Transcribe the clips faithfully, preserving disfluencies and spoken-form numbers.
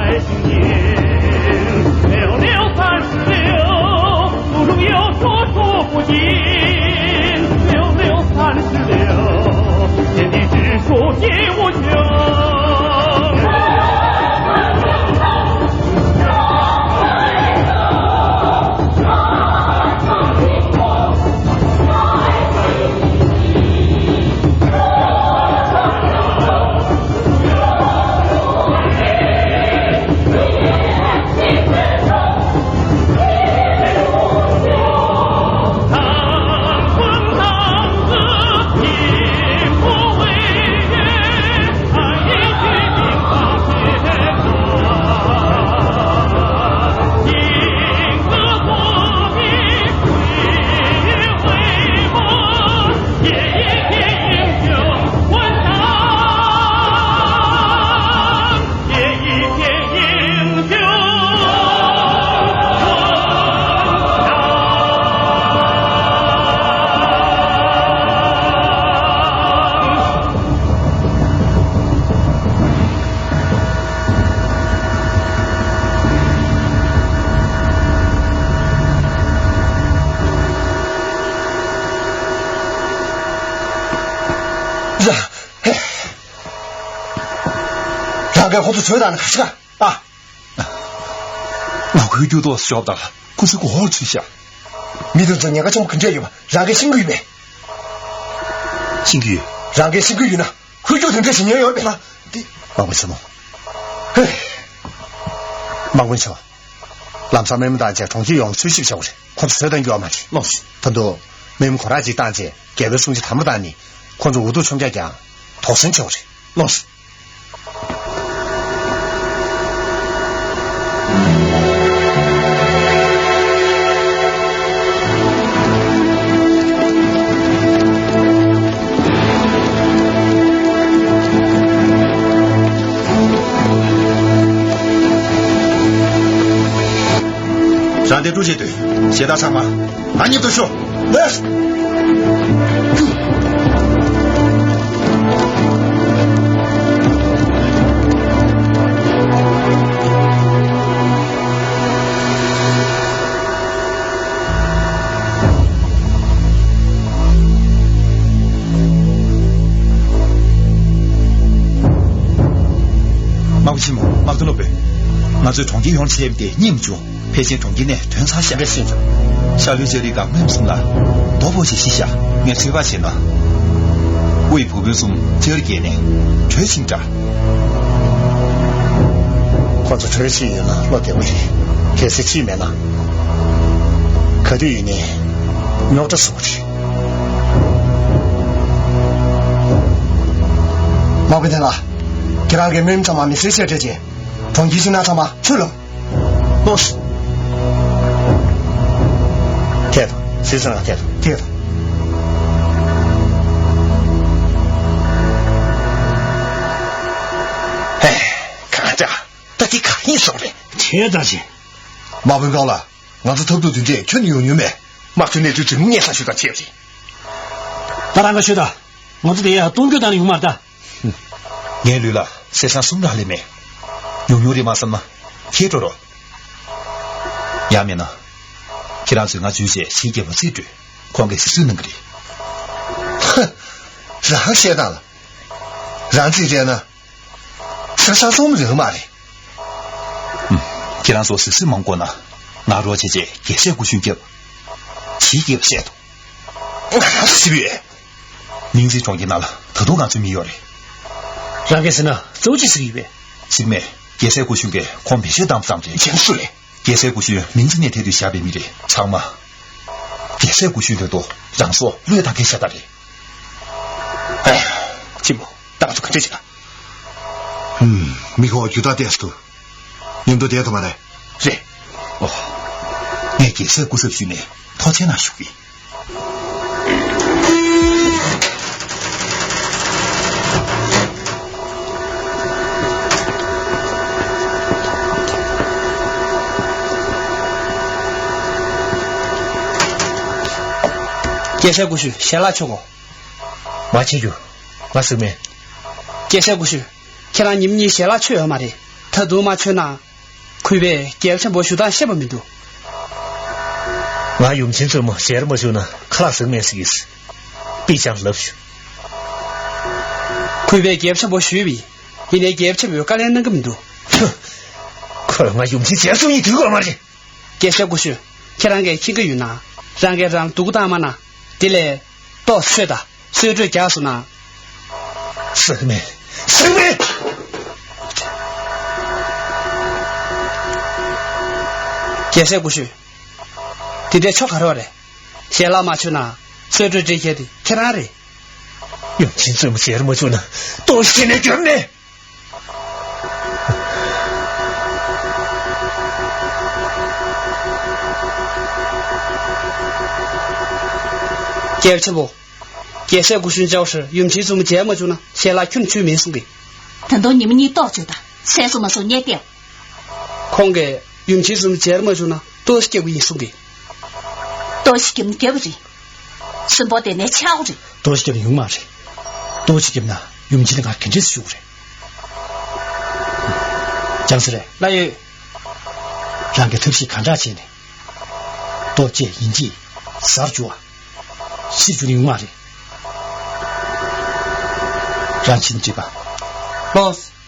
六六三十六，祖宗有说，说不尽，六六三十六，天地之数皆无穷。རང་གིས་ཁོ་ཚོ་བཟོས་དང་ནི་ག་ཤི་ག་ཨ། ང་ཁོའི་རྒྱུ་ཏོག་ཤོབ་དང་ཁོ་ཚོའི་གོ་ཧོར་ཚུད་ཤག་མི་དེ་ཚོ་ཉེན་ཁ་ཆེན་པོ་ག་འདྲས་ཡོད་པ་རང་གིས་ཤེས་ཀྱི་ཡོད་པས། ཤེས་ཀྱི་ཡོད། རང་གིས་ཤེས་ཀྱི་ཡོད་ན་ཁོའི་རྒྱུ་དེ་འདྲས་ཞིག་ཉན་ཡོད་པས། དམག་དཔོན་ཆེན་མོ། ཧེ། དམག་དཔོན་ཆེན་མོ། ལམ་སང་མི་མང་དང་བཅས་གྲོང་ཁྱེར་ཡོངས་ལ་འཚོལ་ཞིབ་བྱ་དགོས་རེད། ཁོ་ཚོ་བཟོས་དང་རྒྱུ་བ་མ་རེད། ལགས་སོ། ད་དུང་མི་མང་ཁོ་རང་གཅིག་བཏང་རྗེས་རྒྱལ་པོའི་གསུང་ཆོས་དམ་པོ་བཏང་ནས་ཁོ་ཚོ་འུ་ཐུག་མཆོང་རྒྱག་ཀྱང་དོགས་ཟོན་བྱ་དགོས་རེད། ལགས་སོ། རང་དེ་དཀྲུག་བྱེད་དུས་ཞེ་དྲག་ཚང་མ། ང་མཉམ་དུ་ཤོག་ལེགས། དམག་དཔོན་ཆེན་མོ། དམག་དོན་སློབ་དཔོན། ང་ཚོས་གྲོང་ཁྱེར་ཡོངས་ལ་ཆས་པ་དེ་རྙེད་མ་བྱུང་། ཕལ་ཆེར་གྲོང་ཁྱེར་ནས་ཐོན་ཚར་ཤག་ངས་ཤེས་བྱུང་། ཤར་ལྷོའི་ལྕགས་རི་སྒང་རྨོ་མོ་གསུམ་ལ་རྡོ་ཕོག་བྱས་ཤི་ཤག་ངས་ཚོད་དཔག་བྱས་ན། དབུས་བུ་དཔོན་གསུམ་ཆར་རྒྱས་ནས་བྲོས་ཕྱིན་འདྲ། ཁོ་ཚོ་བྲོས་ཕྱིན་ཡོད་ན་བློ་བདེ་པོ་རེད། གལ་སྲིད་ཕྱིན་མེད་ན། ག་དུས་ཡིན་ནའི་རྙོག་དྲ་བཟོ་གི་རེད། དམག་དཔོན་ཐན་ལགས། ཁྱེད་རང་གིས་རྨོ་མོ་ཚང་མ་མི་སེར་ཆེད་སྤྲད་རྗེས། གྲོང་ཁྱེར་ཕྱི་ནང་ཚང་མ་ཚུར་ལོག་ལགས་སོ། ཐད་དང་། ཟས་ཟ་ན་ཐད་དང་། ཐད་དང་། ཧེ། གང་འདྲ། ད་འདི་གང་ཡིན་བཟོ་རེད། ཐད་ད་ཅི། དམག་དཔོན་ཀའོ་ལགས། ང་ཚོ་ཐབས་སྡུག་དེ་འདྲས་ཁྱོན་ནས་ཡོང་མྱོང་མེད། དམག་དོན་གནས་ཚུལ་ཇི་མོ་སྙན་སེང་ཞུ་དང་བྱས་རེད། ད་རང་ག་ཤོད་དང་། ང་ཚོ་དེ་ཡར་གཏོང་རྒྱུ་དང་ཡོང་མར་ད། ངའི་ལུས་ལ་སེམས་ཅན་གསུམ་རག་ལས་མེད། ཉུང་ཉུང་རེད་མ་བསམ་ན་ཁྱེད་འགྲོ་རོགས། ཡང་མིན་ན། ཁྱེད་རང་ཚོས་ང་འཛུལ་རྗེས་ཕྱིའི་རྒྱལ་པོ་རྩིས་སྤྲོད། ཁོང་གིས་གཟིགས་ཚུལ་གནང་གི་རེད། ཧ། རང་བཤད་སྟངས་ལ། རང་རྩིས་སྤྲད་ན། སེམས་ཅན་གསུམ་རེད་མ་རེད། ཁྱེད་རང་ཚོ་གཟིགས་ཚུལ་མང་པོ་ན། ང་རོགས་བྱས་རྗེས་རྒྱལ་སྲས་སྐུ་གཞོན་རྒྱབ། ཕྱིའི་རྒྱལ་པོ་བཤད་དོ། ང་རང་ཚོ་གཟིགས་ཡོད། མིང་འཛིན་གྲོང་ཁྱེར་ནང་ལ་ད་དུང་ང་ཚོའི་མི་ཡོད་རེད། རང་གིས་ཟེར་ན་གཙོ་བོ་ཅི་ཟེར་གྱི་ཡོད་པས། གཟིགས་མེད། རྒྱལ་སྲས་སྐུ་གཞོན་གྱིས་ཁོང་བེད་སྤྱོད་བཏང་བ་ཙམ་རེད། ཁྱེད་སུ་རེད། རྒྱལ་སྲས་སྐུ་གཞོན་མིང་འཛིན་ནས་ཐད་དུ་བཞག་པའི་མི་རེད། ཚང་མ། རྒྱལ་སྲས་སྐུ་གཞོན་དོན་དུ་རང་སྲོག་བློས་བཏང་མཁན་ཤ་སྟག་རེད། ཨེ། གཅེན་པོ། ད་ང་ཚོ་ག་འདྲ་བྱེད་ཀ། ཧུམ། མི་ཁོ་རྒྱུ་དག་ཏེས་ཏུ། མཉམ་དུ་བསྡད་ཐུབ་མ་རེད། རེད། ཨོ། ངས་རྒྱལ་སྲས་སྐུ་ཚབ་ཞུས་ནས་ཐུགས་རྗེ་གནང་ཞུ་གི། རྒྱལ་སྲས་སྐུ་ཞབས་ཞལ་ལག་མཆོད་དགོས། མ་བྱེད་རྒྱུ། ང་ཟུར་མེད། རྒྱལ་སྲས་སྐུ་ཞབས། ཁྱེད་རང་ཉིན་གཉིས་ཞལ་ལག་མཆོད་ཡོད་མ་རེད། ད་དུང་མ་མཆོད་ན། གུས་པས་རྒྱལ་ཆེན་པོ་ཞུ་སྟངས་ཤེས་པ་མི་འདུག་ང་ཡུམ་ཆེན་བཙུན་མོ་ཞལ་མ་བཞུགས་ན་ཁ་ལག་ཟ་མེད་ཟེར་གྱིས། པི་ཅང་ལབ་ཞུ། གུས་པས་རྒྱལ་ཆེན་པོ་ཞུས་པས། ཡིན་ནའི་རྒྱལ་ཆེན་པོས་བཀའ་ལན་གནང་གི་མི་འདུག་ཁོས་ང་ཡུམ་ཆེན་ཞལ་བཟུང་ཡིན་དུས་གོ་མ་རེད། རྒྱལ་སྲས་སྐུ་ཞབས། ཁྱེད་རང་གིས་མཁྱེན་གྱི་ཡོད་ན། རང་གིས་རང་སྡུག་གུ་བཏང་མ་ན། དེ་ལས། ཏོག་ཙམ་ཆོད་དང་གསོལ་གྲོད་རྒྱག་སོང་ན། ཟེར་མེད། ཟེར་མེད། རྒྱལ་སྲས་སྐུ་ཞབས། དེ་འདྲའི་ཆོ་ག་རེ་བ་རེད། ཞལ་ལག་མ་མཆོད་ན་གསོལ་གྲོད་སྤྲད་མཁན་དེ་ཁྱེད་རང་རེད། ཡུམ་ཆེན་བཙུན་མོ་ཞལ་མ་བྱུང་ན་ལྟོགས་ཤི་ནས་འགྱོད་མེད། རྒྱལ་ཆེན་པོ། རྒྱལ་སྲས་སྐུ་གཞོན་བཅར་བ་ཞིག་ཡུམ་ཆེན་བཙུན་མོ་མཇལ་མ་བྱུང་ན་ཞལ་ལག་ཁྱོན་ཆུད་མེད་གསུང་གི། ད་དུང་ཉི་མ་གཉིས་ལྟོགས་བྱོས་དང་ཟས་སུ་མ་སོང་ཉལ་ཏེ། ཁོང་གིས་ཡུམ་ཆེན་བཙུན་མོ་མཇལ་མ་བྱུང་ན་ལྟོགས་ཤི་རྒྱག་གི་ཡིན་གསུང་གི། ལྟོགས་ཤི་རྒྱབ་ན་རྒྱབ་པ་རེད། གསོན་པོ་དེ་ནས་ཆག་གོ་རེད། ལྟོགས་ཤི་རྒྱབ་ན་ཡོང་མ་རེད། ལྟོགས་ཤི་རྒྱབ་ན་ཡུམ་ཆེན་ལ་ང་ག་འདྲས་སེ་ཞུ་གི་རེད། ཅང་སེ་རེད། ལགས་ཡོད། རང་གི་ཐབས་ཤེས་ག་འདྲ་བྱས་ནས། ལྟོ་ཆས་ཡིན་གཅིག་ཟ་རུ་འཇུག་པ། ཤི་རུ་འཇུག་ནི་ཡོང་མ་རེད། རང་ཕྱིན་དྲིས་པ། ལགས།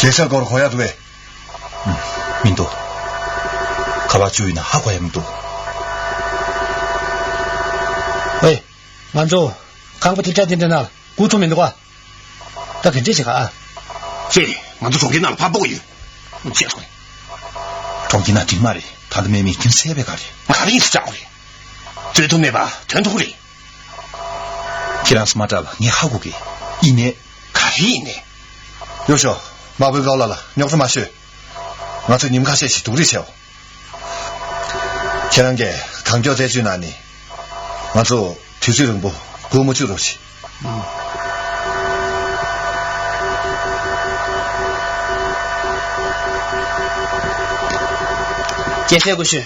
རྒྱལ་སྲས་སྐོར་གོ་ཡག་འདུག་པས། མི་འདུག་ཁ་པར་བཅུག་ཡིན་ན་ཧ་གོ་ཡག་མི་འདུག་ཨེ། ང་ཚོ་ཁང་པ་དེ་འདྲ་དེ་འདྲ་ན་སྒུག་ཐུབ་མི་འདུག་ག་ད་ག་འདྲས་བྱེད་ག་ཨ། ཅེས་ང་ཚོ་གྲོང་ཁྱེར་ནང་ལ་ཕར་སྤོ་གི་ཡོད། ཅེས་སོང་། གྲོང་ཁྱེར་ནང་འགྲིག་མ་རེད། ད་ལྟ་མེད་མེད་ཁྱིམ་སེ་བའི་ག་རེད། ང་ག་རེ་ཡིན་ཟེར་བཅར་བ་རེད། རྩོད་ཐུབ་མེད་པ་དོན་ཐུབ་རེད། ཁྱེད་རང་ཚོ་མ་སྐྲག་པ་ངས་ཧ་གོ་གི། ཡིན་ནའི། ག་རེ་ཡིན་ནའི། ཡོ་ཤོ། དམག་དཔོན་ཀའོ་ལགས་ལ་རྙོག་དྲ་མ་ཤོད། ང་ཚོ་ཉིན་ཁ་ཤས་ཤིག་སྡུག་རུས་བྱེད་འོ། ཁྱེད་རང་གིས་གང་མགྱོགས་རྩད་གཅོད་གནང་ནས། ང་ཚོ་དུས་ཚོད་རིང་པོ་སྒུག་མ་བཅུག་རོགས་གྱིས། རྒྱལ་སྲས་སྐུ་ཞབས།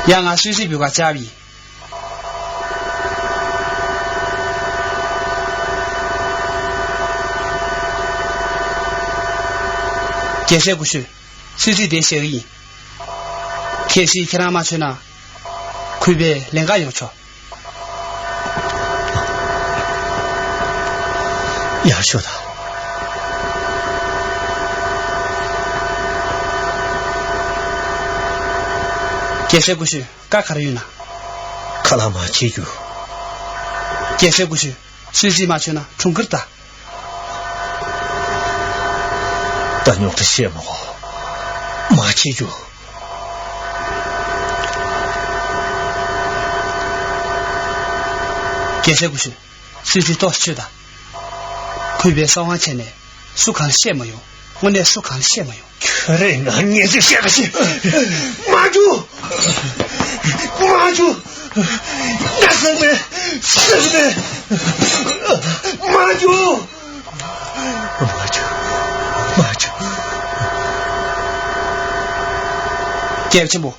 ཡ་ང་སུད་སི་བོད་ཁ་བཅར་བ་ཡིན། རྒྱལ་སྲས་སྐུ་ཞབས། སུད་སི་དེ་བཞག་གི་ཡིན། གལ་སྲིད་ཁྱེད་རང་མ་མཆོད་ན། གུས་པས་ལེན་ག་ཡོང་ཆོག་ཡར་ཤོག་དང་། རྒྱལ་སྲས་སྐུ་ཞབས། བཀའ་ག་རེ་ཡོད་ན། ཁ་ལག་མར་ཁྱེར་རྒྱུགས། རྒྱལ་སྲས་སྐུ་ཞབས། སུད་སི་མ་མཆོད་ན་གྲོངས་ཀྱི་རེད་ད། ད་རྙོག་དྲ་བཤད་མ་གོ། མར་ཁྱེར་རྒྱུགས། རྒྱལ་སྲས་སྐུ་ཞབས། སུད་སི་ཏོག་ཙམ་ཆོད་དང་། གུས་པས་གསང་བ་བྱས་ནས་སུ་གང་བཤད་མ་ཡོང་། དངོས་གནས་སུ་གང་བཤད་མ་ཡོང་། ཁྱོད་རེ་ང་ཉེས་ཆད་བཤད་ག་ཤི། མ་རྒྱུགས། མ་རྒྱུགས། ད་ཟེར་མེད། ཟེར་མེད། མ་རྒྱུགས། མ་རྒྱུགས། མ་རྒྱུགས། རྒྱལ་ཆེན་པོ།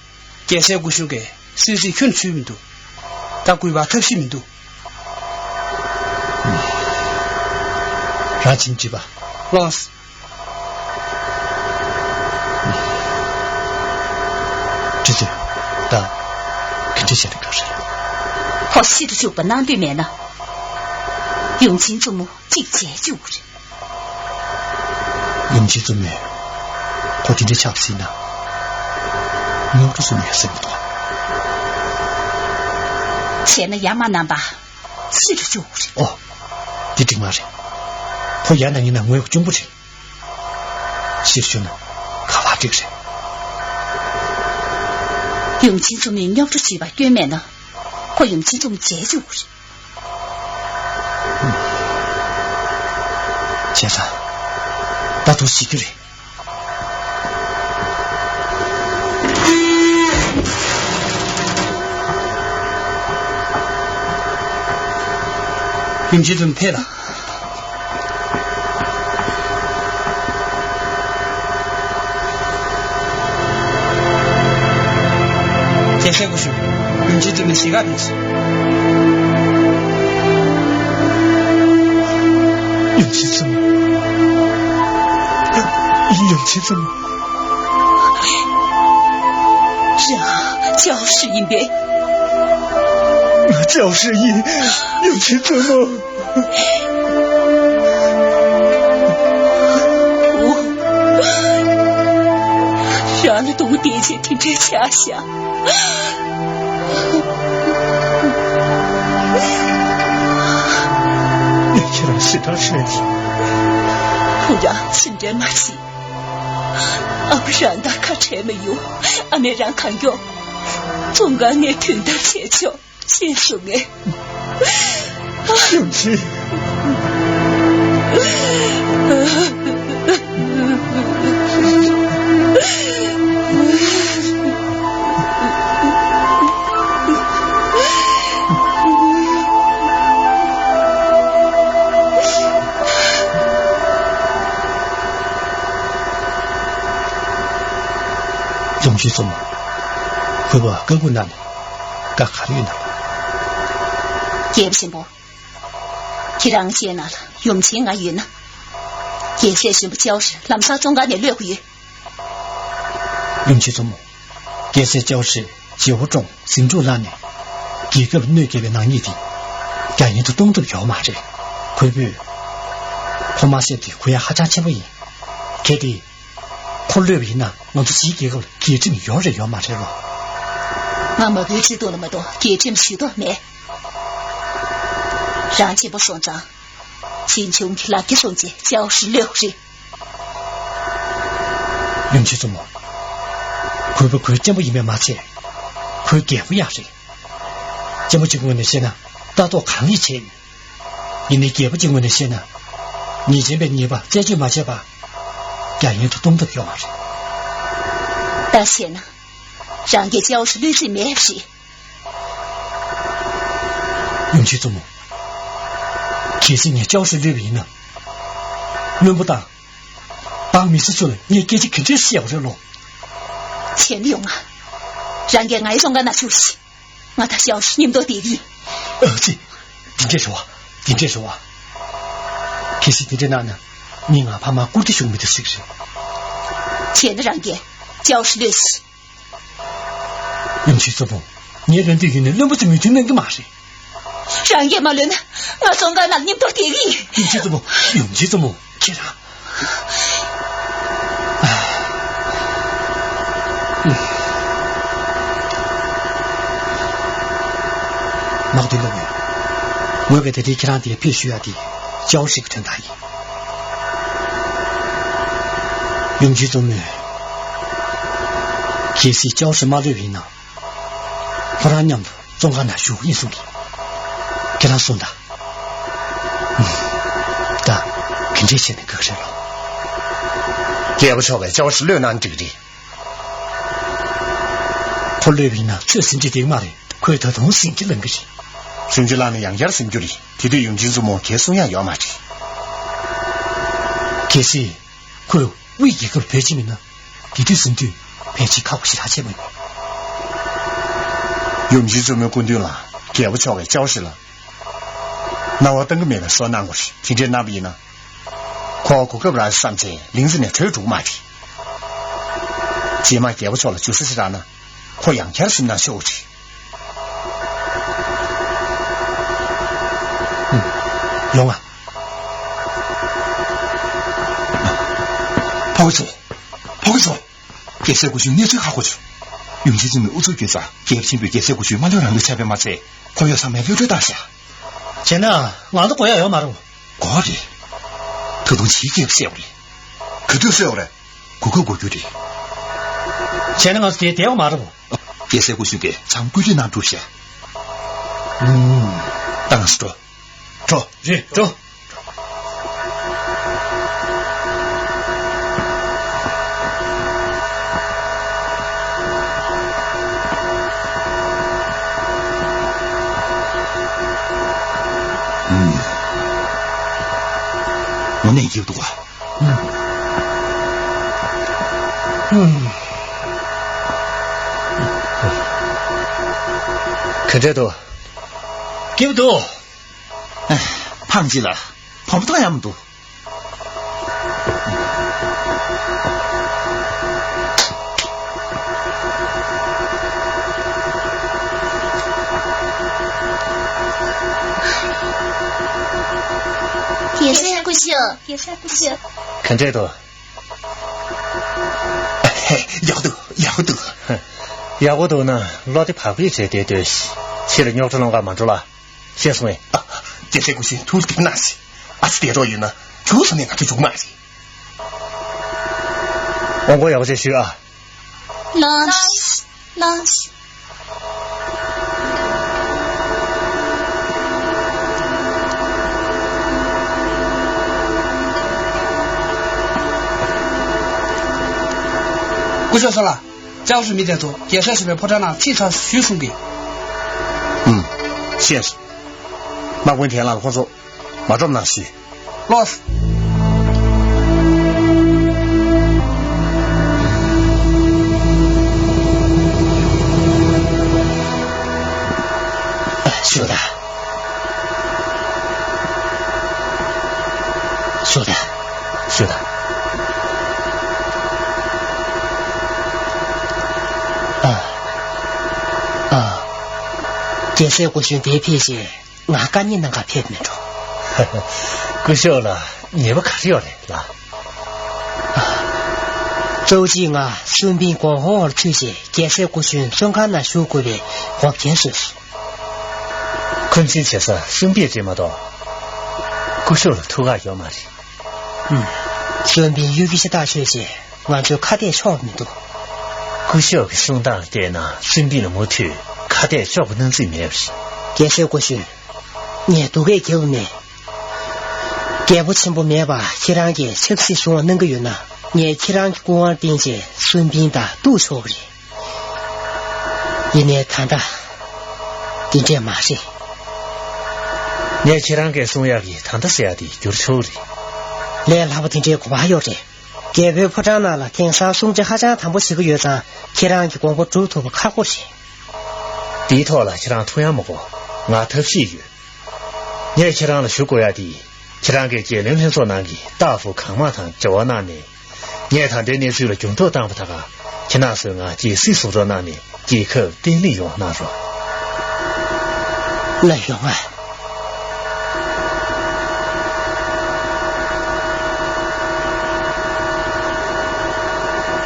རྒྱལ་སྲས་སྐུ་གཞོན་གྱིས་སུད་སི་ཁྱོན་ཚུད་མི་འདུག་ད་གུས་པ་ཐབས་ཤེས་མི་འདུག་རང་ཕྱིན་དྲིས་པ། ལགས། ཁྲི་ཚོ། ད་ག་འདྲ་བྱས་ན་དགའ་རེད། ཁོ་ཤི་དུ་བཅུག་པ་གནང་འདོད་མེད་ན། ཡུམ་ཆེན་བཙུན་མོ་གཅིག་མཇལ་བཅུག་རེད། ཡུམ་ཆེན་བཙུན་མོས་ཁོ་དེ་འདྲ་ཆགས་སྲིད་ན། རྙོག་དྲ་བཟོ་ནས་སེམས་མི་འདུག་བྱས་ན་ཡ་མ་རྣམ་པ་ཤི་དུ་བཅུག་རེད། ཨོ། འདི་འགྲིག་མ་རེད། ཁོ་ཡ་ན་ཡིན་ན་ངོས་གཅུང་པོ་རེད། ཕྱིར་བཅུག་ན་ག་པར་འགྲིག་རེད། ཡུམ་ཆེན་བཙུན་མོས་རྙོག་དྲ་བྱས་པ་སྐྱོན་མེད་ན། ཁོ་ཡུམ་ཆེན་བཙུན་མོ་མཇལ་བཅུག་རེད། བྱས་ཙང་། ད་དུང་ཤི་རྒྱུ་རེད། ཡུམ་ཆེན་བཙུན་མོ་ཕེབས་ལ། རྒྱལ་སྲས་སྐུ་ཞབས། ཡུམ་ཆེན་བཙུན་མོ་ཞིག་ག་ཕེབས་སོང་། ཡུམ་ཆེན་བཙུན་མོ། ཡུམ་ཆེན་བཙུན་མོ། རང་ཅའོ་ཧྲི་ཡིན་པས། ང་ཅའོ་ཧྲི་ཡིན། ཡུམ་ཆེན་བཙུན་མོ། རང་ལ་དུང་བདེ་ཆེ་དེ་འདྲའི་ཆ་ཤ། ངས་ཁྱེད་རང་ཞེ་དྲག་ཧྲན། བུ་རང་ཅི་འདྲའི་མ་བྱེད། ཨ་ཁུ་རང་དང་ཁ་བྲལ་མི་ཡོང་། ཨ་མས་རང་གང་མགྱོགས་བཙོན་ཁང་ནས་ཐོན་ཐབས་བྱེད་ཆོག་ཤེས་སོང་ངས། ཡུམ་ཆེན། ཡུམ་ཆེན་བཙུན་མོ། གུས་པས་བཀའ་བསྒོ་གནང་ནས། བཀའ་ག་རེ་ཡོད་ན། རྒྱལ་པོ་ཆེན་པོ། ཁྱེད་རང་བཅས་ནང་ལ་ཡུམ་ཆེན་ང་ཡོད་ན། རྒྱལ་སྲས་གཞོན་པ་ཅའོ་ཧྲི་ལམ་སང་བཙོན་ཁང་ནས་གློད་དགོས་ཡོད། ཡུམ་ཆེན་བཙུན་མོ། རྒྱལ་སྲས་ཅའོ་ཧྲི་བྱེའུ་ཁྲོམ་ཟིང་འཁྲུག་ལངས་ནས། རྒྱལ་ཁབ་ལ་གནོད་སྐྱེལ་བའི་ནག་ཉེས་དེ་རྒྱ་ཡན་དུ་གཏོང་ཐུབ་ཡོད་མ་རེད། གུས་པས་ཁོ་མ་བསད་དེ་གུ་ཡངས་ཧ་ཅང་ཆེན་པོ་ཡིན། གལ་ཏེ་ཁོ་གློད་པ་ཡིན་ན། ང་ཚོ་ཕྱིའི་རྒྱལ་ཁབ་ལ་རྒྱལ་ཁྲིམས་ཡོད་རེད་ཡོད་མ་རེད་རོ། ང་མ་བུའི་བརྩེ་དུང་ལ་མ་གཏོགས་རྒྱལ་ཁྲིམས་ཞུ་མདོག་མེད། རང་གཅེན་པོ་སོང་ཙང་། ཕྱིས་འབྱུང་གི་ལག་ཁྱེར་སོང་ཚེ་ཅའོ་ཧྲི་གློད་དགོས་རེད། ཡུམ་ཆེན་བཙུན་མོ། གུས་པ་གུས་གཅེན་པོ་ཡིན་པས་མ་ཚད། གུས་རྒྱལ་པོ་ཡང་རེད། གཅེན་པོ་གཅིག་ངོས་ནས་བཤད་ན་ལྟ་རྟོག་གང་ལེགས་བྱས་ཡོད། ཡིན་ནའི་རྒྱལ་པོ་གཅིག་ངོས་ནས་བཤད་ན། ཉེས་ཅན་པའི་ཉེས་པ་རྩད་གཅོད་མ་བྱས་པར། རྒྱ་ཡན་དུ་གཏོང་ཐབས་ཡོད་མ་རེད། ད་བཤད་ན། རང་གིས་ཅའོ་ཧྲི་གློད་རྩིས་མེད་པ་རེད། ཡུམ་ཆེན་བཙུན་མོ། གལ་སྲིད་ངས་ཅའོ་ཧྲི་གློད་པ་ཡིན་ན། བློན་པོ་དང་། འབངས་མི་སེར་ཚོ་ལ་ངས་སྐད་ཆ་ག་འདྲས་བཤད་པ་རེད་ལོ། བྱས་ན་ཡོང་ང་། རང་གིས་ང་ཡི་བཙོན་ཁང་ནང་བཅུག་ཤིག་ང་དང་ཅའོ་ཧྲི་མཉམ་དུ་བསྡད་ཀྱི་ཡིན། ཨ་ཙི། འདི་འདྲས་རེད་བ། འདི་འདྲས་རེད་བ། གལ་སྲིད་འདི་འདྲས་གནང་ན། མི་ང་ཕ་མ་བཀུར་སྟི་ཞུ་མི་ཐུབ་ཟིག་རེད། བྱས་ན་རང་གིས་ཅའོ་ཧྲི་གློད་ཤིག་ཡུམ་ཆེན་བཙུན་མོ། ངས་གློད་འདོད་ཡོད་ན་བློན་པོ་ཚོས་མོས་མཐུན་གནང་གི་མ་རེད། རང་གིས་མ་གློད་ན་ང་བཙོན་ཁང་ནང་མཉམ་དུ་བསྡད་ཀྱི་ཡིན། ཡུམ་ཆེན་བཙུན་མོ། ཡུམ་ཆེན་བཙུན་མོ། ཁྱེད་རང་། མག་དེ་ལོག་ཡོད། ངོས་ཀྱིས་དེ་རིང་ཁྱེད་རང་དེར་ཕེབས་ཞུ་ཡ་དེ་ཅའོ་ཧྲི་གི་དོན་དག་ཡིན། ཡུམ་ཆེན་བཙུན་མོས། གལ་སྲིད་ཅའོ་ཧྲི་མ་གློད་པ་ཡིན་ན། ཁོ་རང་མཉམ་དུ་བཙོན་ཁང་ནང་བཞུགས་ཡིན་གསུང་གི། ཁྱེད་རང་གསུངས་དང་། ད་ག་འདྲས་བྱས་ནས་དགའ་གི་རེད་ལོ། རྒྱལ་པོ་མཆོག་གིས་ཅའོ་ཧྲི་གློད་ན་འགྲིག་རེད། ཁོ་གློད་པ་ཡིན་ན་ཁྱོད་ཟིན་གྱི་འདུག་མ་རེད། ཁོས་ད་དུང་ཟིན་གྱི་ལངས་གི་རེད། ཟིན་གྱི་ལངས་ན་ཡང་བསྐྱར་ཟིན་རྒྱུ་རེད། དེ་དུས་ཡུམ་ཆེན་བཙུན་མོ་གས་གསུང་ཡ་ཡོད་མ་རེད། གལ་སྲིད་ཁོས་དབུས་རྒྱལ་ཁབ་བོད་ཕྱིན་མིན་ན། དེ་དུས་ཟིན་དུས་ཕལ་ཆེར་ཁག་པོ་ཞེ་དྲག་ཆེ་མོད། ཡུམ་ཆེན་བཙུན་མོའི་སྐུ་མདུན་ལ་རྒྱལ་པོ་མཆོག་གིས་ཅའོ་ཧྲི་ལ་སྣང་བ་གཏང་གི་མེད་པའི་བཟོ་གནང་དགོས་རེད། དེ་འདྲའི་གནང་བ་ཡིན་ན། ཁོ་གོ་སྐབས་རག་བསམ་ཚེ་ལིང་ཙི་ནས་བྲོས་འགྲོ་གི་མ་རེད། རྗེས་མ་རྒྱལ་པོ་མཆོག་ལ་འཇུ་ས་ཞིག་རག་ན། ཁོ་ཡང་བསྐྱར་སེམས་ནང་ཤོར་བ་རེད། ཡོང་ང་། ཕོ་བྲང་ཚོ། ཕོ་བྲང་ཚོ། རྒྱལ་སྲས་སྐུ་ཞབས་གནས་ཚུལ་ཧ་གོ་བྱུང་། ཡུམ་ཆེན་བཙུན་མོས་ཨུ་ཚུགས་བསྐྱོན་ཙང་རྒྱལ་ཁབ་ཆེན་པོས་རྒྱལ་སྲས་སྐུ་ཞབས་མ་གློད་རང་གི་ཆབ་པས་མ་ཚད། ཁོ་ཡོད་ས་མེད་གློད་གྲོལ་བཏང་ཤག་བྱས་ན་ང་ཚོ་དགོས་ཡ་ཡོད་མ་རེད། དགོས་རེད། ད་དུང་ཕྱིའི་རྒྱལ་ཁབ་བསད་དགོས་རེད། ག་དུས་བསད་དགོས་རེད། གོ་སྐབས་དགོས་རྒྱུ་རེད། བྱས་ན་ང་ཚོ་དེ་བསྡད་ཡོད་མ་རེད། རྒྱལ་སྲས་སྐུ་ཞབས་ཀྱིས་བྱམས་བཀོད་སྒྲིག་གནང་གྲུབ་ཤག་ཨུམ། ད་ང་ཚོ་འགྲོ། འགྲོ། རེད། འགྲོ། ཨུམ། དངོས་གནས་སྐྱིད་པོ་འདུག་ག་ཨུམ། ཨུམ། ག་འདྲས་འདུག་སྐྱིད་པོ་འདུག་ཨ། ཕངས་ཅི་ལ། བོར་ཐང་ཡང་མི་འདུག་རྒྱལ་སྲས་སྐུ་ཞབས། རྒྱལ་སྲས་སྐུ་ཞབས། ག་འདྲས་འདུག་ཡག་པོ་འདུག་ཡག་པོ་འདུག་ཡག་པོ་འདུག་ན་བློ་བདེ་བག་ཕེབས་བྱས་བསྡད་སྡོད། ཕྱི་ལ་རྙོག་དྲ་སློང་གར་མ་འགྲོ་ལ། ཤེས་སོང་ངས། ཨ། རྒྱལ་སྲས་སྐུ་ཞབས་ཐུགས་གཏུགས་གནང་ཞིག་ཨ་ཙི་བསྡད་རོགས་ཡོད་ན་ཁྱུག་ཙམ་ནས་ང་ཚོ་འཇུག་མ་རེད། དབང་སྐོར་ཡག་པོ་བྱས་ཞུས་ཨ། ལགས་སོ། ལགས་སོ། སྐུ་ཞབས་སོ་ལ། ཅའོ་ཧྲི་མི་དེ་ཚོ་རྒྱལ་སྲས་གཞོན་པའི་ཕོ་བྲང་ནང་ཕྱིན་ཚར་ཞུས་གསུང་གི། ཨུམ། ཤེས་སོང་། དམག་དཔོན་ཐན་ལགས་ལ་ཁོང་ཚོ་མ་འགྲོ་གནང་ཞུས། ལགས་སོ། ཞུ་དང་། ཞུ་དང་། ཞུ་དང་། ཨ། ཨ། རྒྱལ་སྲས་སྐུ་གཞོན་འདིར་ཕེབས་རྗེས་ང་བཀའ་ཉེས་གནང་གར་ཕེབས་མེད་འགྲོ། སྐུ་ཞབས་ལ་ཉེས་པ་ག་རེ་ཡོད་རེད་ལགས། གཙོ་ཆེ་ང་སུན་པིན་གོང་ཧོང་བར་ཚུད་རྗེས་རྒྱལ་སྲས་སྐུ་གཞོན་བཙོན་ཁང་ནང་བཞུགས་དགོས་པའི་འགོག་རྐྱེན་བཟོས་སོང་། འཁོན་འཛིན་བྱེད་ས་སུན་པིན་རེད་མ་གཏོགས། སྐུ་ཞབས་ལ་ཐུགས་ཁག་ཡོད་མ་རེད། ཧུམ། སུན་པིན་གཡུལ་གྱི་ཤ་སྟག་ཤོས་ཆེ་ང་ཚོའི་ཁ་གཏད་གཅོག་མི་འདུག་སྐུ་ཞབས་ཀྱི་གསུང་སྟངས་བལྟས་ན་སུན་པིན་ལ་མུ་མཐུད་ཁ་གཏད་གཅོག་པའི་སྣང་ཚུལ་མེད་པ་རེད། རྒྱལ་སྲས་སྐུ་གཞོན། ངས་སྡུག་སྐད་རྒྱབ་མེད། རྒྱལ་པོ་ཆེན་པོ་མེད་པར་ཁྱེད་རང་གིས་ཆབ་སྲིད་བཟུང་བ་གནང་གི་ཡོད་ན། ངས་ཁྱེད་རང་གི་སྐུ་དབང་བརྟེན་བྱས་སུན་པིན་དང་གཏུག་ཆོག་གི་རེད། ཡིན་ནའི་ད་ལྟ་འདི་འདྲས་མ་རེད། ངས་ཁྱེད་རང་གིས་གསུང་ཡག་གི་ད་ལྟ་ཟེར་ཡག་དེ་བསྒྱུར་ཆོག་གི་རེད། ལས་སླ་པོ་དེ་འདྲའི་གོ་བ་ཡོད་རེད། རྒྱལ་པོའི་ཕོ་བྲང་ནང་ལ་དེང་སང་གསུང་ཆོས་ཧ་ཅང་དམ་པོ་བྱེད་ཀྱི་ཡོད་ཙང་ཁྱེད་རང་གི་དགོངས་པ་སྒྲུབ་ཐུབ་པ་ཁག་པོ་རེད། དེའི་ཐོག་ལ་ཁྱེད་རང་ཐུགས་ཡངས་མ་དགོས། ང་ཐབས་ཤེས་ཡོད། ངས་ཁྱེད་རང་ལ་ཞུ་དགོས་ཡ་དེ། ཁྱེད་རང་གིས་རྒྱལ་བློན་ལྷན་ཚོགས་ནང་གི་སྟག་ཕུ་གང་མང་དང་འབྲེལ་བ་གནང་ནས། ངས་ད་ལྟའི་གནས་ཚུལ་ལ་འགྱུར་ལྡོག་བཏང་བ་ད་ག་ཁྱེད་རང་ཚོས་ང་རྒྱལ་སྲིད་བཟུང་རོགས་གནང་ནས་རྒྱལ་ཁབ་བརྟན་ལྷིང་ཡོང་གནང་རོགས། ལགས་ཡོང་ང་།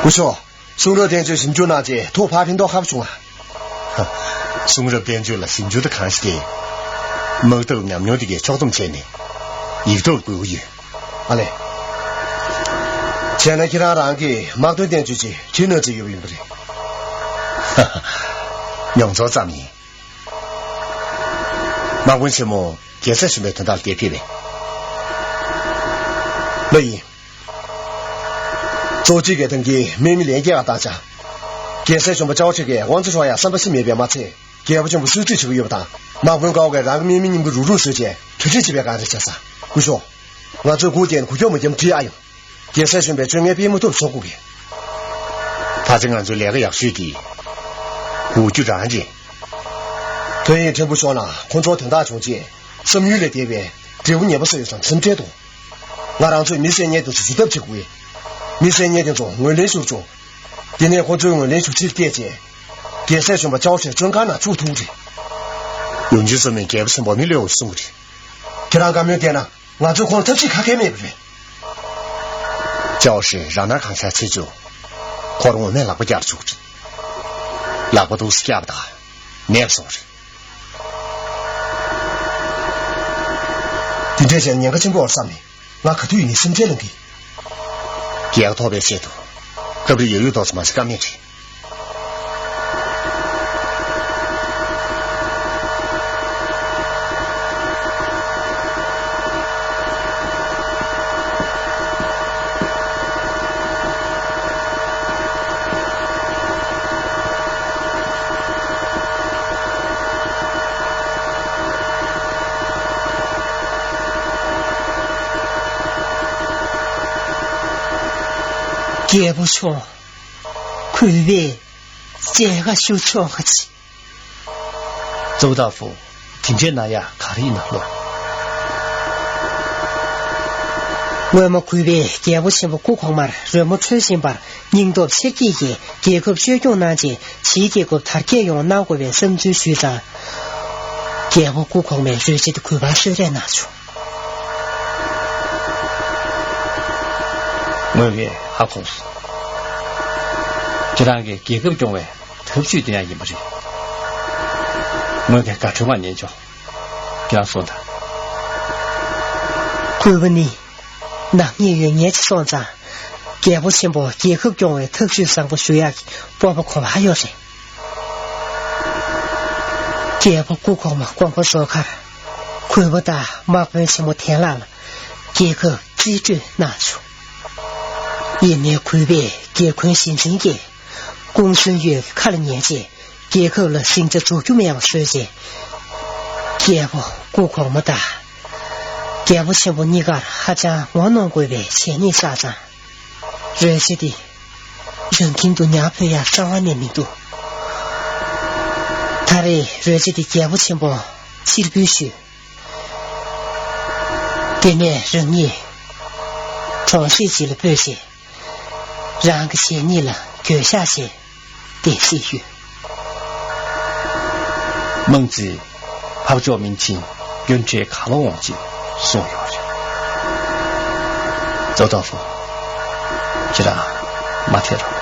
སྐུ་ཞབས། གསུང་རབ་བསྟན་བཅོས་ཞིབ་འཇུག་གནང་རྗེས་ཐུགས་ཕར་ཕན་ཐོགས་ཁག་པོ་བྱུང་ང་། ཧ། གསུང་རབ་བསྟན་བཅོས་ལ་ཞིབ་འཇུག་ད་གང་ཞིག་དེ། དམག་འཐབ་ཉམས་མྱོང་དེ་གས་ཕྱོགས་བསྡོམས་བྱས་ནས་ཡིག་ཐོག་ལ་འབུལ་གྱི་ཡོད། ཨ་ལས། བྱས་ན་ཁྱེད་རང་རང་གིས་དམག་དོན་བསྟན་བཅོས་ཅིག་བྲིས་གནང་རྩིས་ཡོད་པ་ཡིན་པ་རེད། ཧ་ཧ། མྱོང་ཚོར་ཙམ་ཡིན། དམག་དཔོན་ཆེན་མོ་རྒྱལ་སྲས་གཞོན་པའི་དོན་དག་ལ་འདིར་ཕེབས་པས། ལགས་ཡིན། གཙོ་ཆེ་གིས་ཐང་གི་དམག་མི་ལན་བརྒྱད་ལ་བཏང་བྱ། རྒྱལ་སྲས་གཞོན་པ་ཅའོ་ཆེ་གིས་དབང་ཆ་སྤྲོད་ཡག་བསམ་པ་ཞིག་མེད་པས་མ་ཚད། རྒྱལ་པོ་ཆེན་པོ་གསོལ་སྟོན་བྱེད་ཀྱི་ཡོད་པ་དང་། དམག་དཔོན་ཀའོ་གིས་རང་གི་དམག་མི་མཉམ་པོ་རུག་རུག་བཟོས་རྗེས་གྲ་སྒྲིག་བྱེད་པའི་སྒང་རེད་བྱ་ས། སྐུ་ཞབས། ང་ཚོས་སྒུག་བསྡད་ན་འགུལ་སྐྱོད་མ་བརྒྱབ་ན་འགྲིག་ཨ་ཡོང་། རྒྱལ་སྲས་གཞོན་པས་སྤྱོད་ངན་སྤེལ་མ་ཐུབ་བཟོ་དགོས་པས། ད་ཆ་ང་ཚོའི་ལས་ཀ་ཡག་ཤོས་དེ། འགུལ་སྐྱོད་རང་རེད། ཐོན་ཡིག་ཕྲན་བུ་ཤོར་ན་ཁོང་ཚོར་དོན་དག་བྱུང་རྗེས། བསམ་ཡུལ་ལས་འདས་པའི་འབྲས་བུ་ངན་པ་སོགས་ཡོང་བསམ་སེམས་ཁྲལ་འདུག་ང་རང་ཚོས་མི་བསད་ཉལ་དེ་ཚོ་འཇུ་ཐབས་བྱེད་དགོས། མི་བསད་ཉལ་དེ་ཚོ་ངོས་ལེན་ཞུ་རུ་ཆུག་དེ་ནས་ཁོ་ཚོའི་ངོས་ལེན་ཞུ་ཚུལ་བལྟས་རྗེས། རྒྱལ་སྲས་གཞོན་པ་ཅའོ་ཆེ་བཙོན་ཁང་ནང་བཅུག་ཐུབ་རེད། ཡོང་ཆེན་བསམ་མེད་རྒྱལ་པོ་ཆེན་པོ་མི་གློད་འོ་གསུང་གི་རེད། ཁྱེད་རང་བཀའ་མོལ་བལྟས་ན་ང་ཚོས་ཁོང་ལ་ཐབས་ཤེས་ཁ་ཁས་མེད་པ་རེད། ཅའོ་ཧྲི་རང་སྣང་གང་ཤར་བྱེད་ཆུག་ཁོ་རང་ངོ་མས་ལག་པ་བཀྱག་ཆུག་རེད། ལག་པ་འདུག་སེ་བཀྱག་པ་དང་ནད་སོང་རེད། དེ་འདྲས་བྱས་ན་ཉེན་ཁ་ཆེན་པོ་ཡོད་བསམ་ནས་ང་ག་དུས་ཡིན་ནའི་སེམས་ཁྲལ་ལངས་ཀྱི། རྒྱལ་ཁ་ཐོབ་པའི་ཆེད་དུ་སྐབས་རེ་ཡོད་ཡོད་ཏོག་ཙམ་མ་བྱེད་ཀ་མེད་རེད། རྒྱལ་པོ་མཆོག་གུས་པས་མཇལ་ཁ་ཞུ་ཆོག་ག་ཅི། ཙོའུ་ཏའོ་ཧྥུང་། དེ་འདྲའི་ན་ཡག་ག་རེ་ཡིན་ན་ལོ། སྔོན་མ་གུས་པས་རྒྱལ་པོ་ཆེན་པོ་སྐུ་གོང་མར་རོལ་མོ་འཁྲོལ་བཞིན་པར་སྙིང་སྟོབས་ཆེར་བསྐྱེད་ཀྱིས་རྒྱལ་ཁབ་བཅོས་སྐྱོང་གནང་རྗེས་ཕྱིའི་རྒྱལ་ཁབ་དར་རྒྱས་ཡོང་གནང་དགོས་པའི་བསམ་ཚུལ་ཞུས་ཙང་། རྒྱལ་པོ་སྐུ་གོང་མས་རོལ་ཆས་དེ་གུས་པར་གསོལ་རས་གནང་བྱུང་། ངོས་ཀྱིས་ཧ་གོ་སོང་། ཁྱེད་རང་གིས་རྒྱལ་ཁབ་སྐྱོང་བའི་ཐབས་ཇུས་དེ་ཡང་ཡིན་པ་རེད། ངོས་ཀྱིས་དགའ་སྤྲོའི་ངང་ཉན་ཆོག་ཁྱེད་རང་གསུངས་དང་། གུས་པ་ནི་ནག་ཉེས་ཡོད་ངེས་ཅིག་སོང་ཙང་། རྒྱལ་པོ་ཆེན་པོ་རྒྱལ་ཁབ་སྐྱོང་བའི་ཐབས་ཇུས་བཟང་པོ་ཞུ་ཡག་གི་སྤོབས་པ་གོ་བ་ཡོད་རེད། རྒྱལ་པོ་སྐུ་གོང་མ་དགོངས་པ་རྫོགས་ཁར། གུས་པ་དང་དམག་དཔོན་ཆེན་མོ་ཐན་ལགས་ལ་རྒྱལ་ཁབ་རྩིས་སྤྲོད་གནང་བྱུང་། ཡིན་ནའི་གུས་པས་རྒྱལ་ཁོངས་གཞི་འཛིན་གྱིས། ཀུང་སུན་ཡོད་ཀྱི་ཁ་ལ་ཉན་རྗེས་རྒྱལ་ཁབ་ལ་ཟིང་ཆ་འཛུགས་རྒྱུ་མེད་པ་བཟོས་རྗེས། རྒྱལ་པོ་སྐུ་གོང་མ་དང་། རྒྱལ་པོ་ཆེན་པོ་གཉིས་ཀར་ཧ་ཅང་ངོ་གནོང་དགོས་པའི་བྱས་ཉེས་བསགས་ཙང་། རོལ་ཆ་འདི་རང་ཁྱིམ་དུ་ཉར་ཕོད་ཡག་རྩ་བ་ནས་མི་འདུག་ད་རེས་རོལ་ཆ་འདི་རྒྱལ་པོ་ཆེན་པོ་ཕྱིར་འབུལ་ཞུས། དེ་ནས་རང་ཉིད་གྲོང་གསེབ་ཅིག་ལ་སྤོས་རྗེས། རང་གི་བྱས་ཉེས་ལ་འགྱོད་བཤགས་བྱས་བསྡད་སྲིད་ཡོད། དམངས་རྩིས་འཕགས་མཆོག་སྨིན་ཆེན་དཀོན་བྲལ་གར་ལོག་འོང་ཅེས་གསུངས་ཡོད་རེད། ཙོའུ་ཏའོ་ཧྥུང་། ཁྱེད་རང་མ་ཐད་རོགས།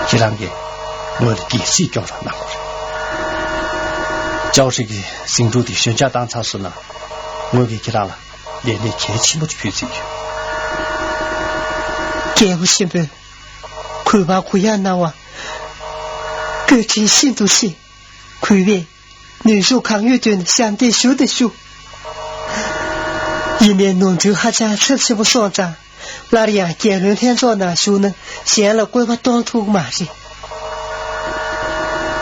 ཁྱེད་རང་གིས་ངོས་ལ་རྒྱལ་སྲིད་སྐྱོང་རོགས་གནང་དགོས་རེད། ཅའོ་ཧྲི་གི་ཟིང་འཁྲུག་དེ་ཞོད་འཇགས་བཏང་ཚར་སོང་ན། ངོས་ཀྱིས་ཁྱེད་རང་ལ་ལས་གནས་གལ་ཆེན་པོ་ཅིག་ཕུལ་རྩིས་ཡོད། རྒྱལ་པོ་ཆེན་པོས་གུས་པར་གུ་ཡངས་གནང་བར་བཀའ་དྲིན་ཤིན་ཏུ་ཆེ། གུས་པས་ནུས་ཤུགས་གང་ཡོད་བཏོན་ནས་ཞབས་འདེགས་ཞུ་དང་ཞུ། ཡིན་ནའི་ནོར་འཁྲུལ་ཧ་ཅང་ཚབས་ཆེན་པོ་སོང་ཙང་། སླར་ཡང་རྒྱལ་བློན་ལྷན་ཚོགས་ནང་ཞུགས་ན་གཞན་ལ་བཀོད་པ་གཏོང་ཐུབ་ཀྱི་མ་རེད།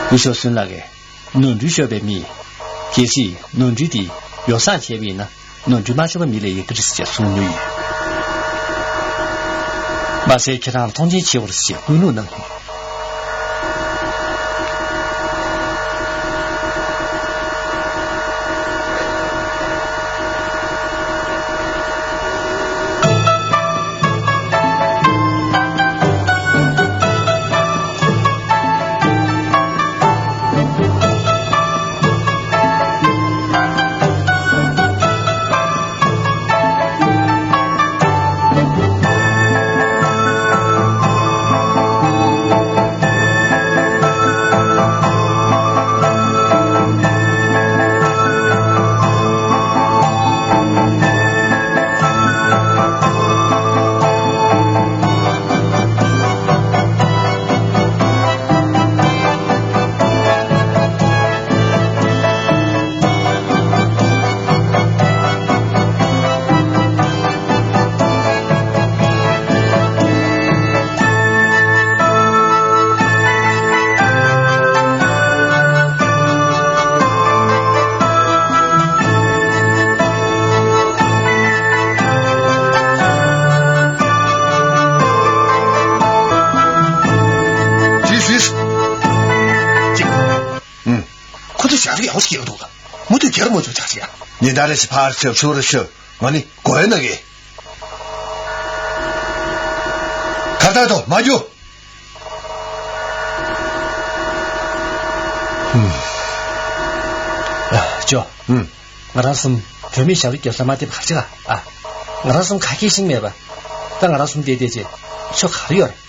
སྐུ་ཞབས་སུན་ལགས་ཀྱིས་ནོར་འཁྲུལ་ཤོར་བའི་མིས་གལ་སྲིད་ནོར་འཁྲུལ་དེ་ཡོ་བསྲང་བྱས་པ་ཡིན་ན། ནོར་འཁྲུལ་མ་ཤོར་བ་མི་ལས་ཡག་གི་རེད་ཟེར་གསུང་མྱོང་ཡོད། མ་ཟད་ཁྱེད་རང་ལ་མཐོང་ཆེན་བྱེད་དགོས་རེད་ཟེར་བཀའ་གནང་གནང་ཡོད། ཁོ་ཚོས་ཞབས་ཞུ་ཡག་པོ་ཞིག་བྱེད་ཀྱི་འདུག་མུ་མཐུད་རྒྱལ་རབས་ངོ་སྤྲོད་བྱ་ཞིག་ཉིན་ལྟར་རེ་ཞིག་ཕར་ཤོག་ཚུར་ཤོག་ང་ནི་དགོས་ན་གི། ཁ་བཏགས་ཐོག་མ་རྒྱུ། ཅོ། ང་རང་གསུམ་བུད་མེད་ཞབས་བྲོ་རྒྱབ་ས་མ་བསྡད་པ་ག་རེ་བྱེད་ག་ཨ། ང་རང་གསུམ་ག་གེ་ཤེས་མེད་པ། ད་ང་རང་གསུམ་བསྡད་བསྡད་ཅེས་ཆོ་ག་རེ་ཡོད་རེད།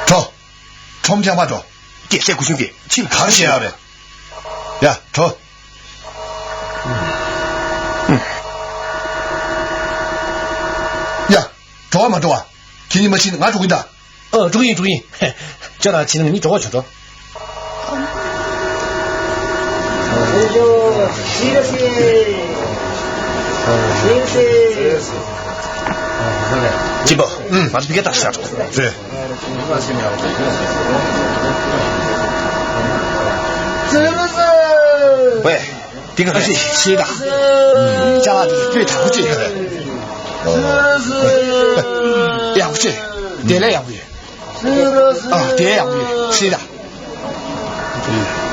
འགྲོ། ཁྲོམ་རྐྱང་པ་འགྲོ། རྒྱལ་སྲས་སྐུ་གཞོན་གྱིས་ཕྱིར་ག་རེ་བཤད་ཡག་རེད། ཡ་འགྲོ། ཡ་འགྲོ་བ་མ་འགྲོ་བ། ཁྱེད་གཉིས་མ་ཕྱིན་ང་འགྲོ་གིན་ད། ཨ་འགྲོ་གི་ཡིན་འགྲོ་གི་ཡིན། ཅོ་ན་ཕྱིན་ན་ང་གཉིས་འགྲོ་བ་བྱོས་འགྲོ། སྐྱིད་པོ། ཨུམ། ང་ཚོ་ཕ་གིར་ལྟ་ཤག་རེད། ཝེ། འདི་ག་རེད། ཤེས་ཤེས་ད། ཅ་ལག་འདི་སྤུས་དག་པོ་ཅིག་ཡོད་རེད། ཡག་པོ་ཅིག་དེ་ལས་ཡག་པོ་ཡོད། ཨ་དེ་ཡག་པོ་ཡོད་ཤེས་ད།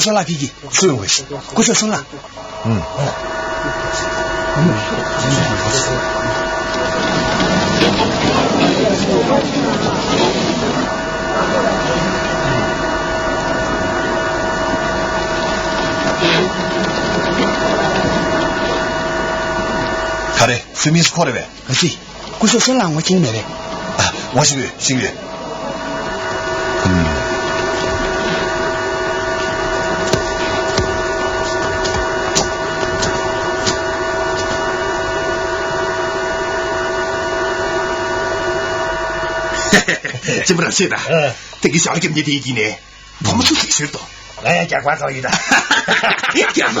ཤོག་སོང་ལ་ཕི་གི། སུ་ཡོང་གི། སྐུ་ཞབས་སོང་ལ། ཨུམ། ག་རེ། སུ་མི་སུ་ཁོ་རེ་བས། ཨ་ཙི། སྐུ་ཞབས་སོང་ལ་ངོ་ཤེས་མེད་རེད། ཨ། ངོ་ཤེས་ཡོད། ཤེས་ཡོད། ཅི་མ་ར་ཤེས་ད། ཨ། དེ་གི་ཞག་རྒྱབ་ཉེ་དེ་ཡི་གི་ནས། བུ་མོ་ཚོ་ཞིག་ཟེར་དོ། ང་ཡང་རྒྱག་པ་ཚོ་ཡིན་ད། རྒྱག་པ་རེད།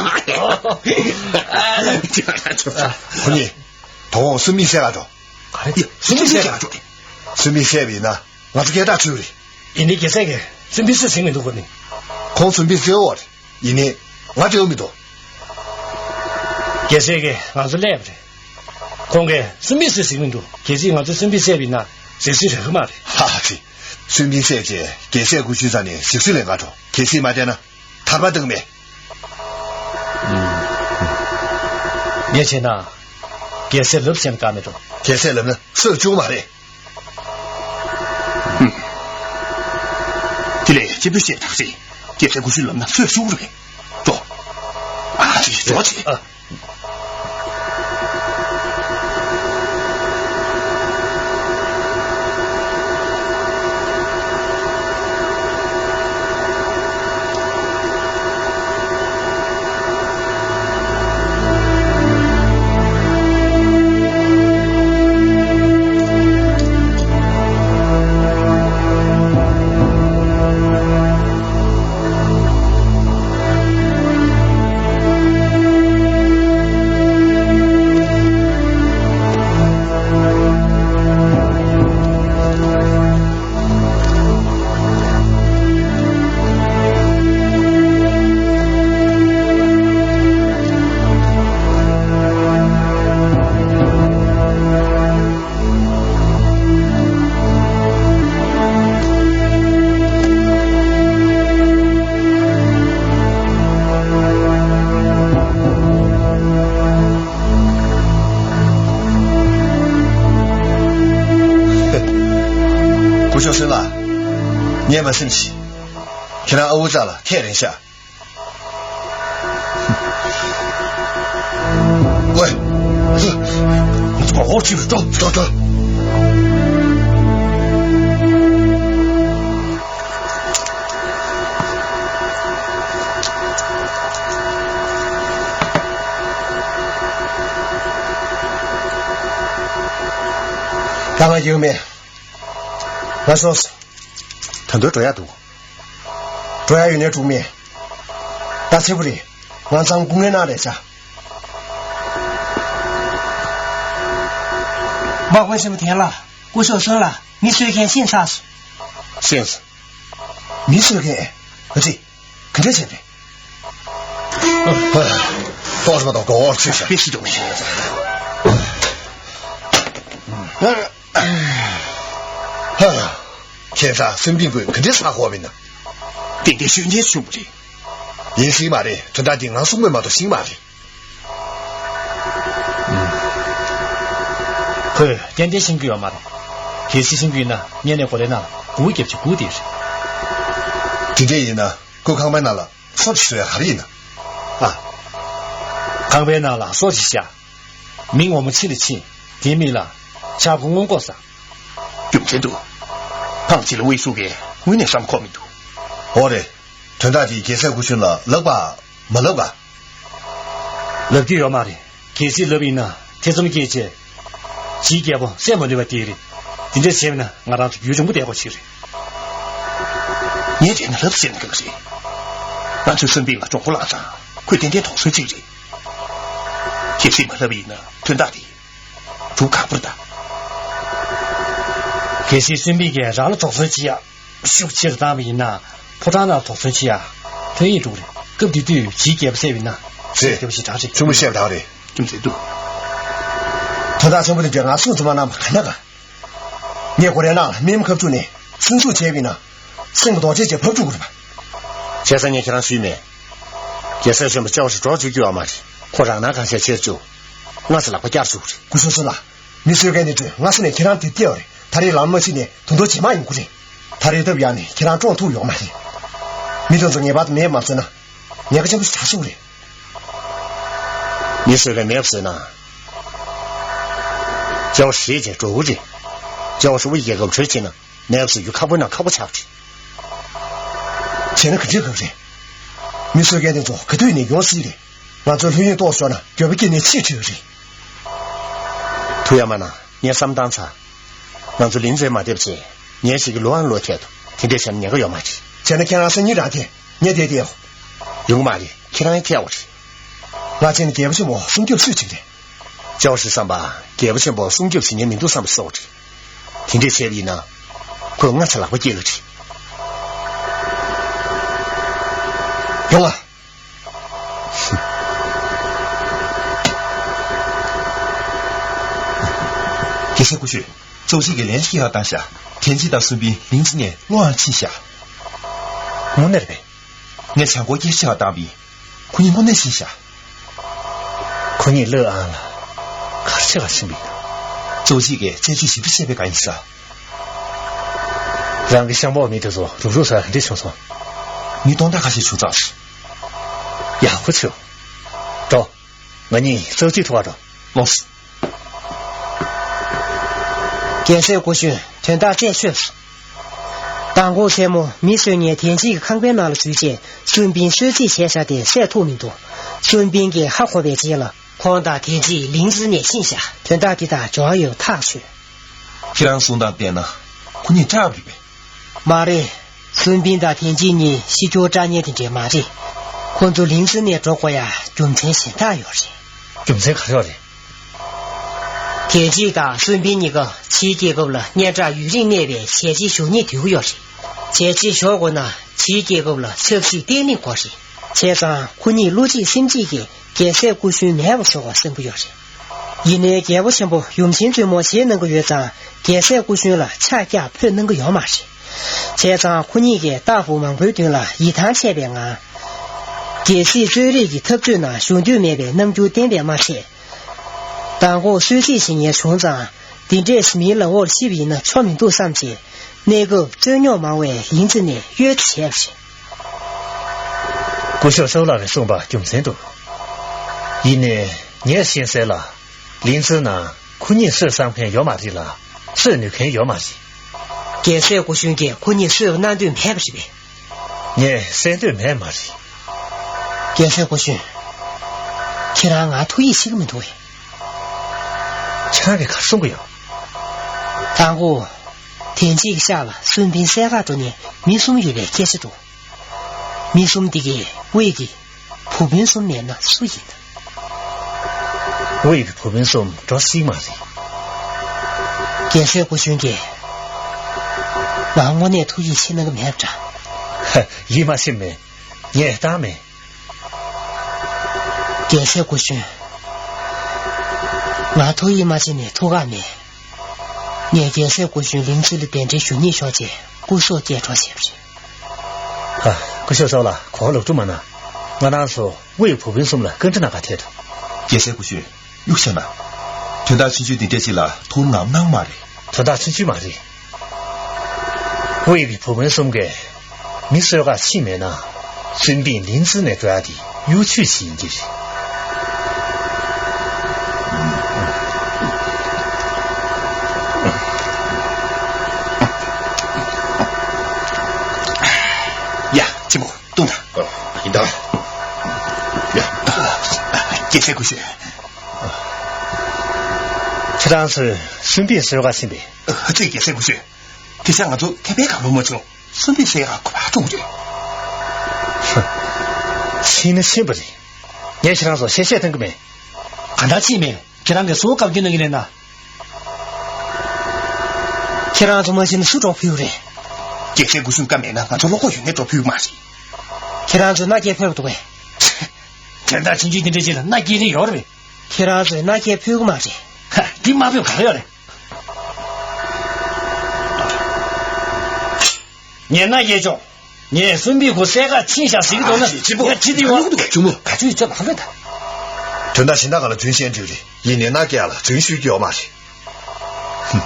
ཨ། རྒྱག་པ་ཚོ། ཁོ་གཉིས། དོ་དགོང་སུ་མི་བཤད་ག་འགྲོ། ག་རེ། ཡ། སུ་མི་བཤད་ག་འགྲོ། སུ་མི་བཤད་པ་ཡིན་ན། ང་ཚོ་སྐད་གྲགས་ཆོད་རེད། ཡིན་ནའི་རྒྱལ་སྲས་ཀྱིས་སུམ་པའི་སྲས་ཟིན་མི་འདུག་གོ་ནི། ཁོང་སུམ་པའི་སྲས་འོ་རེད། ཡིན་ནའི་ང་སྤྲེའུ་མི་འདུག་རྒྱལ་སྲས་ཀྱིས་ང་ཚོ་གླས་པ་རེད། ཁོང་གིས་སུམ་པའི་སྲས་ཟིན་མི་འདུག་གལ་སྲིད་ང་ཚོ་སུམ་པའི་སྲས་པ་ཡིན་ན་ཟིག་སྲིད་རག་གི་མ་རེད། ཧ་ཧ་ཧི། སུམ་པའི་སྲས་ཀྱིས་རྒྱལ་སྲས་སྐུ་ཞབས་ས་ནས་ཟིག་སྲིད་ལེན་ག་འགྲོ། གལ་སྲིད་མ་བསྡད་ན་ཐར་པ་བཏང་མེད། ངས་བྱས་ན་རྒྱལ་སྲས་ལབ་བྱས་ན་དགའ་མེད་འགྲོ། རྒྱལ་སྲས་ལབ་ན་སྲོད་བཅུག་མ་རེད། དེ་ལས་སྐྱེས་བུ་བཤད་ཐག་རེད། སྐྱེས་ཚེ་ཀུ་ཤུ་ལབ་ན་སོས་ཤུགས་རེད། འགྲོ། ཨ་ཅེ་འགྲོ་ཅེ། ཨ། སྐུ་ཞབས་སོན་ལ། ངས་མ་སེམས་ཤིག་ཁྱེད་རང་ཨ་ཝུ་ཙག་ལ་ཁས་ལེན་ཤག་ཝེ། ཧུ། ཨོ་ཅི་ཏོ་ཏོ་ཏོ། ད་ང་ཡོད་མེད། ང་སོང་སོང་། ད་དུང་འགྲོ་ཡག་འདུག་འགྲོ་ཡག་ཡོད་ནའི་འགྲོ་མེད། ད་ཚེ་བུ་རེད། ང་ཚང་སྐུ་ངལ་གནང་རེད་ཤག་འབའ་ཀོན་ཤེས་པ་དེ་ལ་སྐུ་ཞབས་སོན་ལ་མི་གསོད་མཁན་ཤེས་ཚར་སོང་། ཤེས་སོང་། མི་གསོད་མཁན། ཨ་ཙི། ག་འདྲ་བྱས་པས། ཏོག་ཙམ་དང་གོ་བར་ཆོད་ཤག་དཔེ་སྲིད་དུ་མི་ཤེས། ཁྱེད་ཚ་སེམས་པའི་མགོན་ག་འདྲའི་ས་ཧོ་མིན་ན། ཏན་ཏན་ཤོད་ཉེས་བྱུང་བ་རེད། ཡིན་སྲིད་མ་རེད། དོན་དག་འདི་ང་གསུང་མོས་མ་གཏོགས་ཤེས་མ་རེད། ཁོས་ཏན་ཏན་ཤེས་ཀྱི་ཡོད་མ་རེད། གལ་སྲིད་ཤེས་ཀྱི་ཡིན་ན་སྔོན་ནས་གོ་ལའི་ནང་ལ་སྒུག་རྒྱབ་ཅིག་སྒུག་བསྡད་རེད། དེ་འདྲས་ཡིན་ན་ཁོ་ཁང་པའི་ནང་ལ་སོ་ཅིག་བཟོ་ཡ་ག་རེ་ཡིན་ན། ཨ། ཁང་པའི་ནང་ལ་སོ་ཅིག་བཞག་མི་ངོ་མ་ཕྱི་ལ་ཕྱིན། དེའི་མིང་ལ་ཆག་སྒོ་སྔོན་འགོག་ཟེར། རྒྱུ་མཚན་འདུག་ཐེངས་གཅིག་ལ་དབུས་ཤུག་གིས་དངོས་གནས་བསམ་ཁོམ་མི་འདུག་འོ་རེད། དོན་དག་འདི་རྒྱལ་སྲས་སྐུ་ཞབས་ལ་ལབ་པ་མ་ལབ་ག་ལབ་རྒྱུ་ཡོད་མ་རེད། གལ་སྲིད་ལབ་ཡིན་ན་ཐེ་ཚོམ་སྐྱེས་བྱས། ཇིའི་རྒྱལ་པོ་བསད་མ་ནུས་པ་དེ་རེད། དེ་འདྲ་བྱས་པ་ན་ང་རང་ཚོ་རྒྱུ་རིང་པོ་བསྡད་དགོས་ཞིག་རེད། ངས་དྲན་ན་ལབ་ཟེར་ན་དགའ་གི་རེད། ང་ཚོའི་བསམ་པའི་ང་གྲོགས་པོ་ལགས་དང་ཁོས་ཏན་ཏན་དོགས་ཟོན་གཅིག་རེད། གལ་སྲིད་མ་ལབ་ཡིན་ན་དོན་དག་དེ། གྲུབ་ཁག་པོ་རེད་ད། གལ་སྲིད་སུན་པི་གིས་རང་ལ་དོགས་ཟོན་བྱེད་ཡ་ཤུགས་ཆེ་རུ་བཏང་བ་ཡིན་ན་ཕོ་བྲང་ནང་ལ་དོགས་ཟོན་བྱེད་ཡ་ཐོན་ཡིག་འགྲོ་གི་རེད། སྐབས་དེ་དུས་ཇིའི་རྒྱལ་པོ་བསད་པ་ཡིན་ན་རེད། རྒྱལ་པོ་ཞེ་དྲག་རེད། ཆུང་མ་བཤད་པ་དག་རེད། རྒྱུ་མཚན་འདུག་དོན་དག་ཆེན་པོ་དེ་འདྲ་ང་སུ་ཚོ་མ་གནང་བ་ག་ན་ག་ངས་གོ་རེ་ནང་ལ་མིམ་ཁབ་བཅུག་ནས་སྲིན་ཟུག་བྱས་པ་ཡིན་ན། སེམས་ཀྱི་རྡོ་རྗེ་ཅན་བབས་འགྲོ་གི་རེད་པ། བྱས་ཙང་ངས་ཁྱེད་རང་ཞུས་མེད། རྒྱལ་སྲས་གཞོན་པ་ཅའོ་ཧྲི་འགྲོ་བཅུག་རྒྱུ་ཡོད་མ་རེད། ཁོ་རང་སྣང་གང་བྱས་བྱེད་བཅུག་སྔ་ས་ལག་པ་བསྐྱར་བཅུག་རེད། སྐུ་ཞབས་སོ་ལགས། མི་གསོད་མཁན་དེ་ཚོས་སྔ་ས་ནས་ཁྱེད་རང་དེར་བལྟས་པ་རེད། ད་རེས་ལམ་མ་ཕྱིན་ནས་དོན་དོ་བྱེད་མ་ཡོང་གི་རེད། ད་རེས་ཐབས་ཡག་ནས་ཁྱེད་རང་བཀྲོངས་ཐུབ་ཡོད་མ་རེད། མི་དེ་ཚོ་ངེས་པར་དུ་མེད་མ་བཟོས་ན། ཉེན་ཁ་ཆེན་པོ་ཞིག་ཆགས་སྲིད་ཀྱི་རེད། མི་གསོད་མཁན་མེད་པ་བཟོས་ན། ཅའོ་ཧྲི་བྱས་འགྲོ་གི་རེད། ཅའོ་ཧྲི་དབུས་རྒྱལ་ཁབ་བྲོས་ཕྱིན་ན། མེད་པ་བཟོ་རྒྱུ་ཁག་པོའི་ནང་ཁག་པོ་ཆགས་པ་རེད། བྱས་ན་ག་འདྲའི་ཁག་པོ་རེད། མི་གསོད་མཁན་དེ་ཚོ་ག་དུས་ནས་ཡོང་སྲིད་རེད། ང་ཚོ་ལྷོད་གཡེང་ཏོག་ཙམ་ཤོར་ན་འགྱོད་པ་སྐྱེས་ནས་ཕྱིར་ཁྲིད་ཀྱི་རེད། ཐུགས་ཡ་མ་གནང་། ངས་བསམ་བཏང་ཚར། ང་ཚོ་ལིང་ཙེ་མ་བསྡད་པ་བྱས། ངའི་ཞིག་གི་ལོ་ཨང་ལོ་ཐད་དོ། དེ་འདྲས་བྱས་ན་ཉེན་ཁ་ཡོད་མ་རེད། བྱས་ན་ཁྱེད་རང་སང་ཉིན་རང་ཐད། ངས་བསྡད་དེ་ཡོང་། ཡོང་གི་མ་རེད། ཁྱེད་རང་ཡང་ཐད་འོ་རེད། ང་བྱས་ན་རྒྱལ་པོ་ཆེན་པོ་སྲུང་སྐྱོབ་སུས་བྱེད་ཀྱི་རེད། ཅའོ་ཧྲི་བསམ་པ། རྒྱལ་པོ་ཆེན་པོ་སྲུང་སྐྱོབ་བྱེད་ཉན་མི་འདུག་བསམ་པ་སོགས་རེད། དེ་འདྲས་བྱས་པ་ཡིན་ན། ཁོས་སྔ་ཚ་ལག་པ་སྐྱེལ་གི་རེད། ཡོང་ང་། རྒྱལ་སྲས་སྐུ་ཞབས། ཙོའུ་ཅི་གིས་ལན་ཞིག་ཡར་བཏང་ཤག་ཐན་ཅི་དང་སུན་པིན་ལིང་ཙི་ནས་བློ་ཨང་ཕྱིན་ཤག་དངོས་གནས་རེད་པས། ངས་བྱང་སྒོར་སྐད་ཆ་བཏང་བས། ཁོ་གཉིས་དངོས་གནས་ཕྱིན་ཤག་ཁོ་གཉིས་ལོ་ཨང་ལ་གར་ཆེ་བ་ཕྱིན་པ་ཡིན། ཙོའུ་ཅི་གིས་རྩད་གཅོད་ཞིབ་ཏུ་བྱས་པའི་བཀའ་ཡིན་ས། རང་གི་ཤམ་པོ་མི་དེ་ཚོ་རུབ་རུབ་ཟ་ག་འདྲས་བྱུང་སོང་། མི་སྟོང་ཕྲག་ཁ་ཤས་བྱུང་ཙང་། ཡག་པོ་བྱུང་། འགྲོ། ང་གཉིས་ཙོའུ་ཅི་ཐུག་ག་འགྲོ། ལོས། རྒྱལ་སྲས་སྐུ་གཞོན། དོན་དག་རྩད་ཆོད་སོང་། མདང་དགོང་མཚན་མོ་མི་གསོད་མཁན་ཐན་ཅི་གི་ཁང་པའི་ནང་ལ་འཛུལ་རྗེས་སུན་པིན་གསོད་རྩིས་བྱས་བཞག་དེ་བསད་ཐུབ་མི་འདུག་སུན་པིན་གྱིས་ཧ་གོ་བའི་རྗེས་ལ། ཁོང་དང་ཐན་ཅི་ལིང་ཙི་ནས་ཕྱིན་བཞག་དོན་དག་འདི་དག་འབྱུང་བ་ཡོད་ཐག་ཆོད། ཁྱེད་རང་གསུང་སྟངས་བལྟས་ན་ཁོ་གཉིས་སྐྲག་པ་རེད་པས། མ་རེད། སུན་པིན་དང་ཐན་ཅི་གཉིས་ཤི་སྐྱོ་སྐྲག་ཉེན་དེ་འདྲས་མ་རེད། ཁོ་ཚོ་ལིང་ཙི་ནས་འགྲོ་དགོས་ཡ་རྒྱུ་མཚན་གཞན་དག་ཡོད་རེད། རྒྱུ་མཚན་ག་རེ་ཡོད་རེད། ཐན་ཅི་དང་སུན་པིན་གཉིས་ཀ་ཕྱིའི་རྒྱལ་ཁབ་ལ་སྙན་གྲགས་ཡུན་རིང་གནས་པའི་ཞལ་ལྕེ་ཞུ་སྙིང་འདོད་ཀྱི་ཡོད་རེད། ཞལ་ལྕེ་ཞུ་དགོས་ན་ཕྱིའི་རྒྱལ་ཁབ་ལ་ཆབ་སྲིད་བརྟན་ལྷིང་དགོས་རེད། བྱས་ཙང་ཁོ་གཉིས་བློ་གཅིག་སེམས་གཅིག་གིས་རྒྱལ་སྲས་སྐུ་གཞོན་མེད་པ་བཟོ་དགོས་བསམ་གྱི་ཡོད་རེད། ཡིན་ནའི་རྒྱལ་པོ་ཆེན་པོ་ཡུམ་ཆེན་བཙུན་མོ་ཞེད་གནང་གི་ཡོད་ཙང་རྒྱལ་སྲས་སྐུ་གཞོན་ལ་ཕྱག་རྒྱ་ཕུལ་གནང་གི་ཡོད་མ་རེད། བྱས་ཙང་ཁོ་གཉིས་ཀྱིས་སྟག་ཕུག་མང་པོའི་མདུན་ལ་ཡིད་ཐང་ཆད་པའི་ངང་། རྒྱལ་སྲིད་རྩོད་རེས་ཀྱི་འཐབ་རྩོད་ནང་ཞུགས་འདོད་མེད་པའི་རྣམ་འགྱུར་བསྟན་པས་མ་ཚད། མདང་དགོང་གསོད་རྩིས་བྱེད་མཁན་བྱུང་ཙང་། འདི་འདྲས་མིའི་ལག་འོག་ལ་ཤི་བ་ཡིན་ན་ཆོ་མི་འདུག་བསམ་བྱས། གནས་སྐབས་རྩོད་རྙོག་མང་བའི་ལིང་ཙི་ནས་གཡོལ་ཏེ་བྱས་པ་རེད། སྐུ་ཞབས་ཤོ་ལགས་ཀྱིས་གསུངས་པ་རྒྱུ་མཚན་འདུག་ཡིན་ནའི་ངས་ཤེས་གསལ་ལ། ལིང་ཙི་ནང་ཁོ་གཉིས་གསོད་བསམ་མཁན་ཡོད་མ་རེད་ལ། གསོད་ནུས་མཁན་ཡོད་མ་རེད། རྒྱལ་སྲས་སྐུ་གཞོན་གྱིས་ཁོ་གཉིས་གསོད་གནང་འདོད་མེད་པ་རེད་པས། ངས་གསན་འདོད་མེད་མ་རེད། རྒྱལ་སྲས་སྐུ་གཞོན། ཁྱེད་རང་ང་ཐུགས་ཡིད་ཆེས་ཀྱི་མི་འདུག་གས། ཁྱེད་རང་གིས་ག་རེ་གསུང་གི་ཡོད། མདང་དགོང་། ཐན་ཅི་གི་ཤག་ལ་སུན་པིན་བསད་ག་འགྲོ་མཁན་མི་གསུམ་ཡོད་པའི་སྐད་ཆ་འདུག་མི་གསུམ་འདི་གའི་དབུས་ཀྱི་བུ་སྤུན་གསུམ་མེད་ན་སུ་ཡིན། དབུས་ཀྱི་བུ་སྤུན་གསུམ་འགྲོ་སྲིད་མ་རེད། རྒྱལ་སྲས་སྐུ་གཞོན་གྱིས་ང་དངོས་གནས་ཐུགས་ཡིད་ཆེས་གནང་གི་མེད་པ་འདྲ། ཧ། ཡིད་མ་ཆེས་མེད། ངས་བཏང་མེད། རྒྱལ་སྲས་སྐུ་གཞོན། ང་ཐུགས་ཡིད་མ་ཆེས་ནས་ཐུགས་ཁག་མེད། ངས་རྒྱལ་སྲས་སྐུ་གཞོན་ལིང་ཙི་ལ་གདན་འདྲེན་ཞུ་སྙིང་ཤོར་རྗེས་སྐུ་སྲོག་སྐྱེལ་གྲབས་བྱས་པ་རེད། ཨ། སྐུ་ཞབས་ཟོ་ལ་གོང་ལོག་སྤྲོ་མ་གནང་། ང་རང་ཚོ་དབུས་བུ་སྤུན་གསུམ་ལ་བཀའ་འདྲི་གནང་ག་ཐད་དོ། རྒྱལ་སྲས་སྐུ་གཞོན། གཡུག་བཞག་ན། དོན་དག་ཆུང་ཆུང་འདི་འདྲ་ཅིག་ལ་ཐུགས་སྣང་གནང་མ་རེད། དོན་དག་ཆུང་ཆུང་མ་རེད། དབུས་ཀྱི་བུ་སྤུན་གསུམ་གས་མི་གསོད་ག་ཕྱིན་མེད་ན། སུན་པིན་ལིང་ཙི་ནས་འགྲོ་ཡ་དེ་གཡོ་ཇུས་ཤིག་ཡིན་གྱི་རེད། ཡ། གཅེན་པོ་བཏུང་དང་། ཡིན་ད། ཡ། རྒྱལ་སྲས་སྐུ་ཞབས། ཁྱེད་རང་ཚོས་སུན་པིན་གསོད་ག་ཕྱིན་པས། ཨ་ཙི། རྒྱལ་སྲས་སྐུ་ཞབས། དེ་ཤ་ང་ཚོ་ཐེ་པའི་གང་ལོ་མ་བྱུང་། སུན་པིན་གསོད་ག་གོ་བ་བཙུགས་རེད། ཕྱིན་ན་ཕྱིན་པ་རེད། ངས་ཁྱེད་རང་ཚོ་ཞལ་བཞེས་གཏོང་གི་མེད། གང་ལྟར་ཕྱིན་མེད། ཁྱེད་རང་གིས་སུ་བཀའ་བཀྱོན་གནང་གི་རེད་ན། ཁྱེད་རང་ཚོ་མ་ཕྱིན་ན་སུ་གྲོགས་ཕུལ་རེད། རྒྱལ་སྲས་སྐུ་གཞོན་བཀའ་མེད་ན་ང་ཚོ་བློ་ཁོག་ཡོད་ནས་གྲོགས་ཕུལ་གི་མ་རེད། ཁྱེད་རང་ཚོས་མནའ་སྐྱེལ་ཕེབས་འདུག་གས། དོན་དག་ཆུང་ཆུང་དེ་འདྲ་ཅིག་ལ་མནའ་སྐྱེལ་རིན་ཡོད་རེད། ཁྱེད་རང་ཚོས་མནའ་སྐྱེལ་ཕུལ་གི་མ་རེད། ཧ། འདི་དམར་པོས་ག་རེ་ཡོད་རེད། ཉེ་ན་ཡེ་ཅོ། ངས་སུམ་པའི་གུ་སེ་ག་ཕྱིན་བཞག་ཟེར་གྱི་འདུག་ན། ཨ་ཅེ་སྤྱི་པོ། ཡ། ཅི་སྟེ་ཡོང་། ལུགས་འདུག་ག་ཅུང་མོ། ག་ཅུང་ཡོད་ཅོ་ལགས་རེད་ད། དོན་དག་གཞན་དག་ག་ལ་རྫུན་བཤད་འགྲིག་རེད། ཡིན་ནའི་ན་སྐད་ལ་རྫུན་ཞུ་རྒྱུ་ཡོད་མ་རེད། ཧུམ།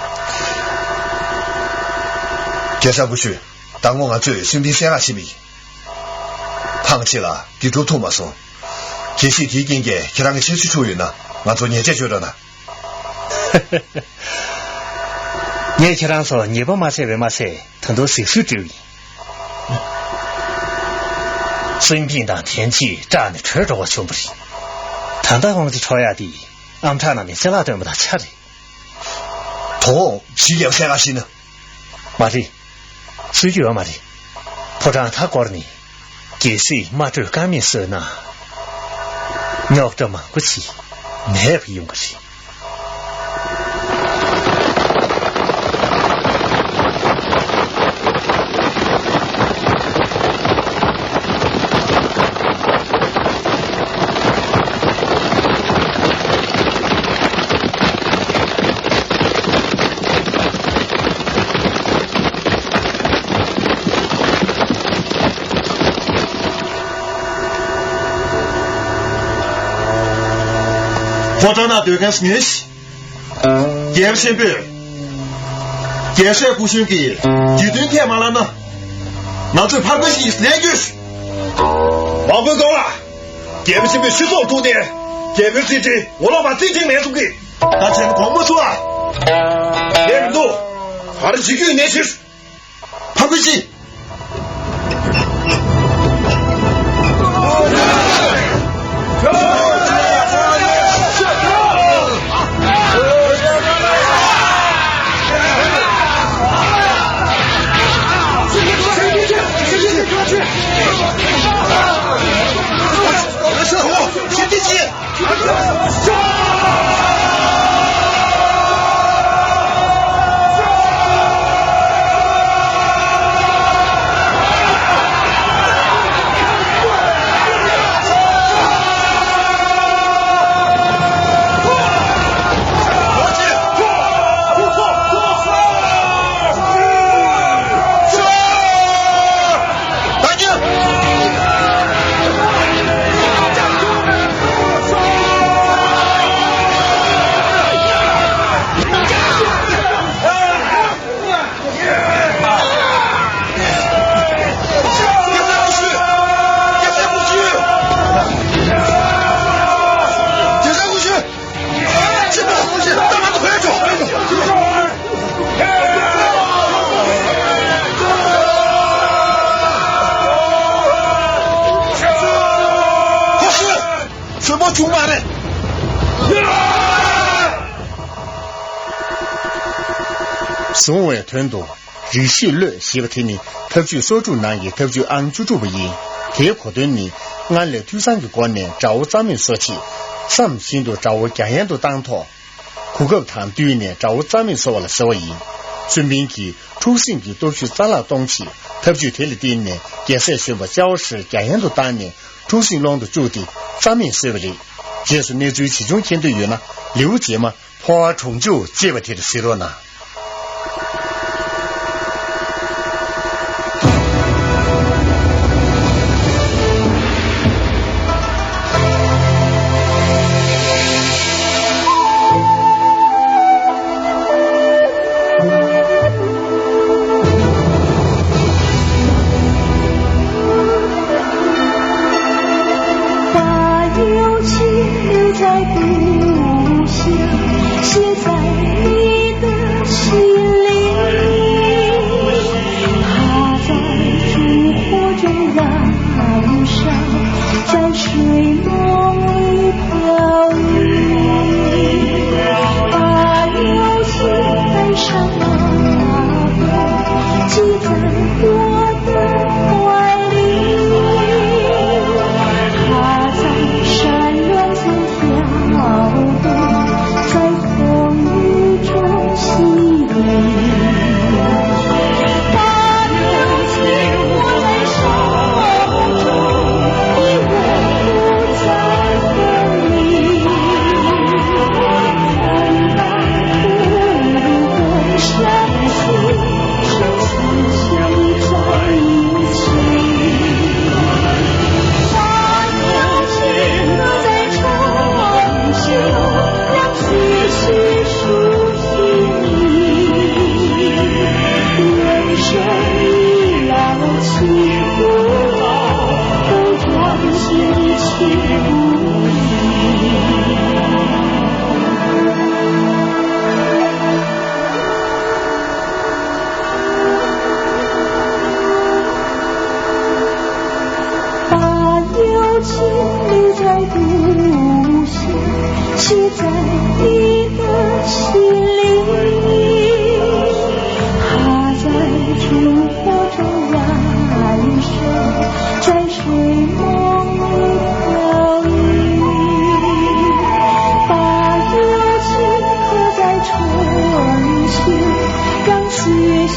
སྐལ་བཟང་སྐུ་ཞབས། ཟླ་ངོ་ང་ཚོས་སུམ་པའི་སེ་ག་ཕྱིན་པ་ཡིན། ཕངས་ཆེ་ལ་འདི་སྒྲུབ་ཐུབ་མ་སོང་། གལ་སྲིད་དེའི་རྐྱེན་གྱིས་ཁྱེད་རང་གི་ཤ་ཚུལ་འཁྲུག་ཡོད་ན། ང་ཚོ་ཉེས་ཆད་གཅོད་རོགས་གནང་། ངས་ཁྱེད་རང་ཚོར་ཉེས་པ་མ་བྱས་པས་མ་ཚད། ད་དུང་གཟིགས་ཚུལ་སྤྲོད་ཡིན། སུན་ཕིང་དང་ཐན་ཅི་སྐྲག་ནས་བྲོས་འགྲོ་བ་བྱུང་བ་རེད། ད་ལྟ་ཁོང་ཚོ་འཕྲོག་ཡག་དེ་ཨམ་ཕྲག་ནང་ནས་ཅ་ལག་བཏོན་པ་དང་ཆ་རེད། དོ་དགོང་ཕྱི་རྒྱལ་སའི་ཁ་ཤི་ན། མ་རེད། གསོད་རྒྱུ་ཡོད་མ་རེད། ཕོ་བྲང་མཐའ་བསྐོར་ནས། གལ་སྲིད་དམག་གྲོས་ཀ་མེད་བཟོས་ན། རྙོག་དྲ་མང་པོ་ཞིག་མེད་པ་ཡོང་གི་རེད། ཕོ་བྲང་ནང་སྡོད་མཁན་ཉོན་ཞིག་རྒྱལ་པོ་ཆེན་པོས། རྒྱལ་སྲས་སྐུ་གཞོན་གྱིས་རྒྱུ་མཐུན་ཁས་མ་བླངས་ན། ང་ཚོས་ཕར་རྒོལ་ཞིག་ལེན་རྒྱུ། མ་དགོས་གཏོང་ལ། རྒྱལ་པོ་ཆེན་པོས་སྤྱི་ཚོགས་ཐུག་ནས་རྒྱལ་པོའི་རྩིས་ཁྲི་ངོ་ལོག་པ་རྩིས་ཁྲི་མེད་ཐུབ་ཀྱི། ད་བྱས་ན་གོང་མ་ཚུགས་ཨ། ལས་མི་འདུག་ག་རེ་བྱེད་རྒྱུ་ཡིན་ནའི་བྱེད། ཕར་རྒོལ་ཞིག་བཟུང་བའི་དོན་དུ། རིགས་ཤེས་བློས་ཞེས་པ་དེ་ནི་ཐབས་ཇུས་སོ་དྲུག་ནང་གི་ཐབས་ཇུས་ཨང་བཅུ་དྲུག་པ་ཡིན། དེའི་གོ་དོན་ནི། སྔར་ལས་འཐུས་ཚང་གི་སྒོ་ནས་དགྲ་བོ་རྩ་མེད་བཟོ་ཆེད། བསམ་བཞིན་དུ་དགྲ་བོ་རྒྱ་ཡན་དུ་བཏང་ཐོག་གོ་སྐབས་དང་བསྟུན་ནས་དགྲ་བོ་རྩ་མེད་བཟོ་བ་ལ་ཟེར་བ་ཡིན། སུན་ཕིང་གིས་འཁྲུག་ཟིང་གི་སྟོབས་ཤུགས་རྩ་བརླག་གཏོང་ཆེད། ཐབས་ཇུས་དེ་ལ་བརྟེན་ནས་རྒྱལ་སྲས་གཞོན་པ་ཅའོ་ཧྲི་རྒྱ་ཡན་དུ་བཏང་ནས། འཁྲུག་ཟིང་སློང་དུ་བཅུག་སྟེ་རྩ་མེད་བཟོས་པ་རེད། རྗེས་སུ་གནས་ཚུལ་ཇི་བྱུང་མཁྱེན་འདོད་ཡོད་ན། ལེའུ་རྗེས་མ། ཕོ་བ་གྲོང་འཇུག་ཅེས་པ་དེར་གཟིགས་རོགས་གནང་། 留在独行，写在你的心里。他在烛火中燃烧，在睡梦里飘零。把热情刻在春秋，让些许